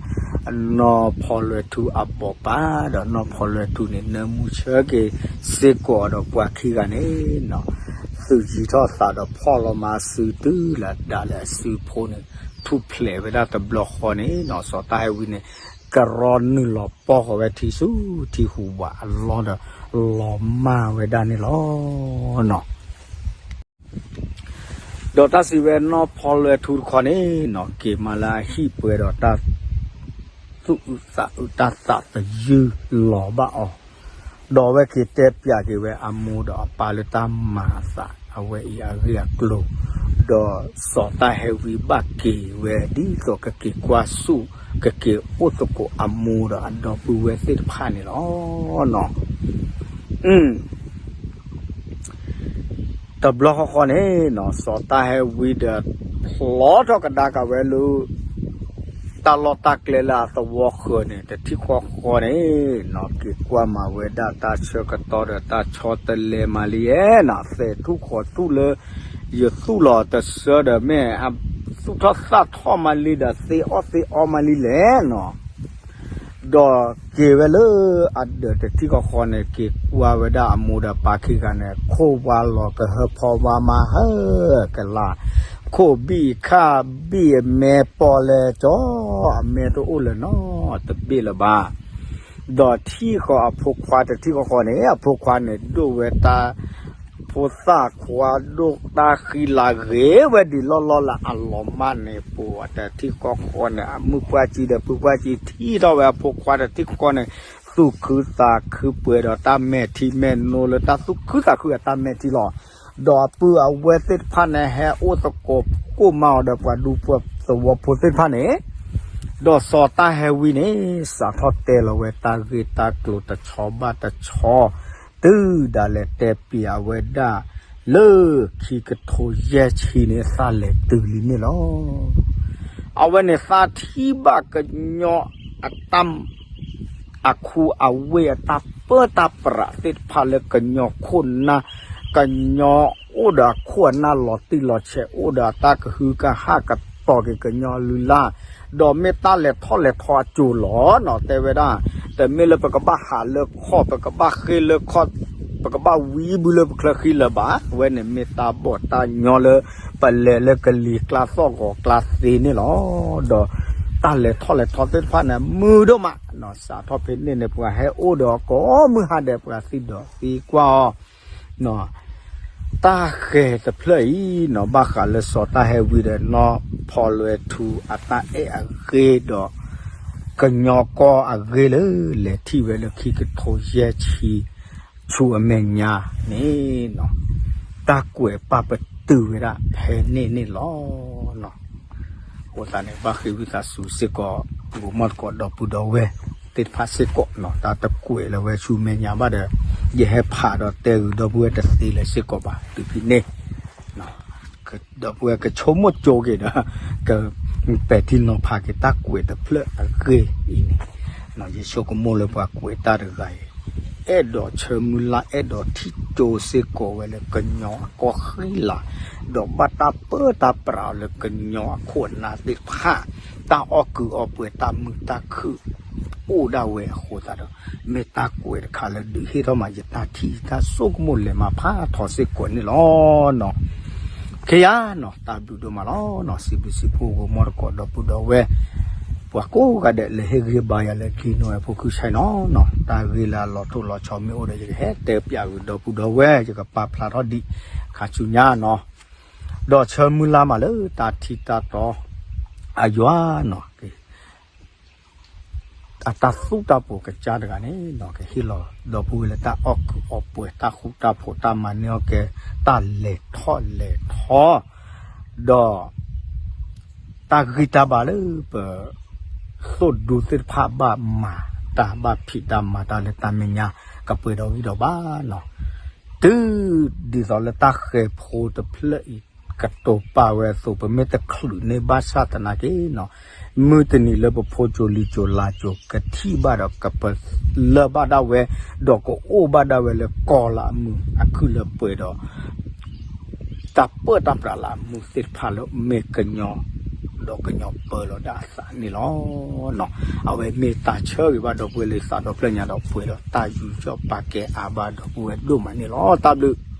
နီၢ်ဖီလွဲထူအဘီၣ်ပၢ် ဒီးနီၢ်ဖီလွဲထူန့ၣ် နၢမူဆၢက့ၤစ့ၢ်ကီးဒီးပှၤခံဂၤန့ၣ် သုးယံၤထီၣ်သးဒီးဖီၣ်လီၤမၤစုတုၤလၢဒၣ်လဲာ်အစုဖိန့ၣ် ထူၣ်ဖျဲးဝဲဒၣ်တဘျီဃီန့ၣ်နီၤ စီၤတၢ်ဟဲဝံန့ၣ် ကရီနုာ်လီၤပီၢ်ဃီၤဝဲထံဆူထံဟူးဝးအလီၢ်ဒီး လီၤမၢ်ဝဲဒၣ်န့ၣ်လီၤနီၤ. ဒီးတၢ်စံးဝဲနီၢ်ဖီလွဲထူတခီန့ၣ်နီၤ က့ၤမၤလၢအဟံၣ်ပှဲၤဒီးတၢ်သူၣ်အုးသးအုးတၢ်သးသယုၢ်လီၤဘၣ်အီၤ, ဒီးအဝဲက့ၤတဲပျးက့ၤဝဲအမိၢ်ဒီးအပၢ်လၢတၢ်မၤအသး အဝဲအံၤအဂ့ၢ်အကျိၤ, ဒီးစီၤတၢ်ဟဲဝံဘၣ်က့ၤဝဲဒ်သိးကက့ၤကွၢ်ဆူၣ် ကက့ၤအိၣ်သကိးအမိၢ်ဒီးအဒီပုၢ်ဝဲၢ်သ့ၣ်တဖၣ်န့ၣ်လီၤ. တဘျီဃီဃီန့ၣ်နီၤ စီၤတၢ်ဟဲဝံဒီး ဖျီထီၣ်ကဒါက့ၤဝဲလၢ တၢ်လီၢ်တၢ်ကျဲလၢအသဝီဃၢၤန့ၣ် တထံၣ်ဃီဃီန့ၣ်နီၤ က့ၤကွၢ်မၤဝဲဒၣ်တၢ်ဆၢကတီၢ်ဒီးတၢ်ဆီတလဲမၤလံယဲနီၤ သဲးထူၣ်ဃီၤထူၣ်လၢ ယသူၣ်လီၤတဆၢဒီးမ့ၢ်အသူၣ်ထီၣ်သၣ်ထီၣ်မၤလံဒီးသ့အီၣ်သ့အီမၤလံလဲၣ်နီၤ ဒီးက့ၤဝဲလၢအဒၢးတထံၣ်ဃီဃီန့ၣ် က့ၤကွၢ်ဝဲဒၣ်အမိၢ်ဒီးပၢ်ခံဂၤန့ၣ် ခိၣ်ဝါလီၤကဟၢဖီဝါမၤဟၢကလါ, ခိၣ်ဘံၣ်ခၣ်ဘံၣ်အမဲပီၣ်လဲၣ်ကၠီ, အမဲတအိၣ်လၢၤနီတဘ့ၣ်လၢၤဘၣ်. ဒီးထံၣ်ဃီအဖိခွါတထံၣ်ဃီဃီန့ၣ် အဖိခွါန့ၣ် ဒိၣ်ဝဲတၢ် ဖိသၣ်ခွါဒိၣ်တၢ်ဃံလၤဂ့ၤဝဲဒ်လီၢ်လီၢ်လၢအလီၤမၢ်န့ၣ် ပှၤတထံၣ်ဃီဃီန့ၣ် အမုၢ်ပှၢ်ကံဒီးပုၢ်ပှၢ်ကံထံၣ်ထီၣ်ဝဲအဖိခွါတထံၣ်ဃီန့ၣ် သူၣ်ခုသးခုပှဲၤဒီးတၢ်မဲာ်ထံမဲာ်နိလၢတၢ်သူၣ်ခုသးခုအတၢ်မဲာ်ထံလီၤ. ဒီးအပုၢ်အဝဲၢ်သ့ၣ်တဖၣ်န့ၣ် ဟဲအိၣ်သကိးကိၣ်မးအီၤဒီးပှၤဒူပှၤသဝီဖိသ့ၣ်တဖၣ်န့ၣ်, ဒီးစီၤတၢ်ဟဲဝံန့ၣ် စးထီၣ်တဲလီၤဝဲတၢ်ဂ့ၢ်တၢ်ကျိၤတဆီဘၣ်တဆီ, တုၤဒၣ်လဲာ်တဲပျံၤအဝဲဒၣ် လၢခံကထိယဲၢ်ဆံန့ၣ် သးလဲၤတုၤလံန့ၣ်လီၤ. အဝဲန့ၣ်သးထံၣ်ဘၣ်ကညီအတၢ် အခူအဝ့ၢ်အတၢ်ပၢတၢ်ပြးသ့ၣ်တဖၣ်လၢကညီခိၣ်နၢ်, ကညီအိၣ်ဒီးအခိၣ်အနၢ်လီၤတံၢ်လီၤဆဲး အိၣ်ဒီးအတၢ်ကဟုကဟၣ်ကတီၤက့ၤကညီအလုၢ်အလၢ်, ဒီးမ့ၢ်တၢ်လဲၤထီၣ်လဲၤထီအစိၤလီၤနီၤ တဲဝဲဒၣ်, တမ့ၢ်လၢပကဘၣ်ဟးလၢခီၣ် ပကဘၣ်ဃ့လၢခီၣ် ပကဘၣ်ဝံဘူလၢပချၢဃံလၢၤဘၣ်, အဝဲန့ၣ်မ့ၢ်တၢ်ဘီၣ်တၢ်ညီလၢ ပလဲၤလၢကလံၤကျါသီၣ်ဂီၤကျါသ့န့ၣ်လီၤ. ဒီးတၢ်လဲၤထီၣ်လဲၤထီသ့ၣ်တဖၣ်န့ၣ် မုာ်ဒိၣ်မးနီၤ စးထီၣ်ဖဲန့ၣ်န့ၣ် ပှၤဟဲအိၣ်ဒီးကိးမုၢ်ဟါဒဲး ပှၤသံဒီးသံကွၢ်အီၤ တၢ်ဃဲၤတဖျၢၣ်အံၤနီၤ ဘၣ်ဃးလၢစီၤတၢ်ဟဲဝံဒီး နီၢ်ဖီလွဲထူအတၢ်အဲၣ်အဂ့ၢ်ဒီး ကညီကီၢ်အဂ့ၢ်လၢ လဲၤထံၣ်ဝဲလၢခံကထိယဲၢ်ဆံ ဆူအမဲာ်ညါန့ၣ်နီၤ တၢ်ကွဲးပာ်ပတုာ်ဝဲဒၣ်ဖဲန့ၣ်န့ၣ်လီၤ. အဃိသတးန့ၣ် ဘၣ်ဃ့ဝံသးစူၤစ့ၢ်ကီး ဂီၤမီၢ်သကိးဒီပုၢ်ဒီဝဲၢ်သ့ၣ်တဖၣ်စ့ၢ်ကီးနီၤ တၢ်တကွဲးလၢၤဝဲဆူမဲာ်ညါဘၣ်ဒီး ယဟဲဖးဒီးတဲဂုာ်ဒီပုၢ်ဝဲၢ်တသ့လၢၤစ့ၢ်ကီးဘၣ် တုၤဖဲန့ၣ် ဒီပုၢ်ဝဲၢ်ကဆိကမိၣ်ကၠိက့ၤဒီး ကပဲာ်ထံနီၤဖးက့ၤတၢ်ကွဲးတဖျၢၣ်အဂ့ၢ်အံၤန့ၣ် ယဆိကမိၣ်လၢပှၤကွဲးတၢ်တဂၤအံၤ အဲၣ်ဒိးဆၢမုၢ်လၢ်အဲၣ်ဒိးထံၣ်ကၠိစ့ၢ်ကီးဝဲလၢကညီအကီၢ်ဃံလၤ ဒီးဘၣ်တၢ်ပၢတၢ်ပြးအီၤလၢကညီအခိၣ်အနၢ်သ့ၣ်တဖၣ် တၢ်အီၣ်ကုးအီပှဲၤတၢ်မုာ်တၢ်ခုၣ် အိၣ်ဒၣ်ဝဲအဃိသတးဒီး မ့ၢ်တၢ်ကွဲးတခါလၢဒုးဟ့ၣ်ထီၣ်မးယတၢ်ထံၣ်ယတၢ်ဆိကမိၣ်လဲၤမၤဖးထီစ့ၢ်ကီးန့ၣ်လီၤ. ခဲယၤနီၤ တၢ်ဘျုးဒိၣ်မးလီၤနီၤ စံးဘျုးစံးဖှိၣ်ဂီၤမီၢ်သကိးဒီပုၢ်ဒီဝဲၢ် ပှၤကိးဂၤဒဲးလၢဟ့ၣ်ဂံၢ်ဘါယၤလၢ ကလံၤနီၣ်ဝဲဖိခုၣ်ဆဲနီၤနီၤ တၢ်ဂ့ၢ်လၢအလီၤထိၣ်လီၤဆီမ့ၢ်အိၣ်ဒီး ယကဟဲတဲပျးဂုာ်ဒီပုၢ်ဒီဝဲၢ် ယကပာ်ဖျါထီၣ်ဒံးခါဆူညါနီၤ ဒီးဆၢမုၢ်လၢ်မးလၢတၢ်ထံၣ်တၢ်တီ အယွၤနီၤ အတၢ်သူၣ်တၢ်ပှိၤကစၢ်တဂၤန့ၣ်နီၤ ကဟ့ၣ်လီၤဒီပုၢ်ဝဲၢ်လၢတၢ်အီၣ်ကုးအီပှဲၤ တၢ်ဃူတၢ်ဖိး တၢ်မၤန့ၢ်အီၣ်ကဲ တၢ်လဲၤထီၣ်လဲၤထီ ဒီး တၢ်ဂံၢ်တၢ်ဘါလၢပ သိၣ်ဒူသ့ၣ်တဖၣ်ဘၣ်မၤတၢ် ဘၣ်ဖံးတၢ်မၤတၢ်လၢတၢ်မဲာ်ညါ ကပှဲၤဒီးဂံၢ်ဒီးဘါနီၤ တုၤဒ်သိးလၢတၢ်ဃဲၤဖိတဖျၢၣ်အံၤ ကတိၤပာ်ဝဲအသိး ပမ့ၢ်တချုးန့ၢ်ဘၣ်ဆၣ်သနာ်က့နီၤ မုၢ်တနံၤလၢပဖိစိၤလံၤစိၤလၤစိၤ ကထံၣ်ဘၣ်ဒီး ကပလၢၢ်ဘၣ်ဒၣ်ဝဲ ဒီးကအိၣ်ဘၣ်ဒၣ်ဝဲလၢကီၢ်လၢအမုာ်အခုၣ်လၢပှဲၤဒီး တၢ်ပၢတၢ်ပြးလၢအမုာ်သ့ၣ်တဖၣ်လၢမ့ၢ်ကညီ ဒီးကညီပၢလီၤဒၣ်အသးန့ၣ်လီၤ. အဝဲမ့ၢ်တၢ်ဆၢဂ့ၤဘၣ်ဒီပုၢ်ဝဲၢ်လၢသးဒီဖျၢၣ်ညါဒီးပှဲၤဒီးတၢ်ယူးယီၣ်ပာ်ကဲအါဘၣ်ဒီပုၢ်ဝဲၢ်ဒိၣ်မးန့ၣ်လီၤ. တၢ်ဘျုး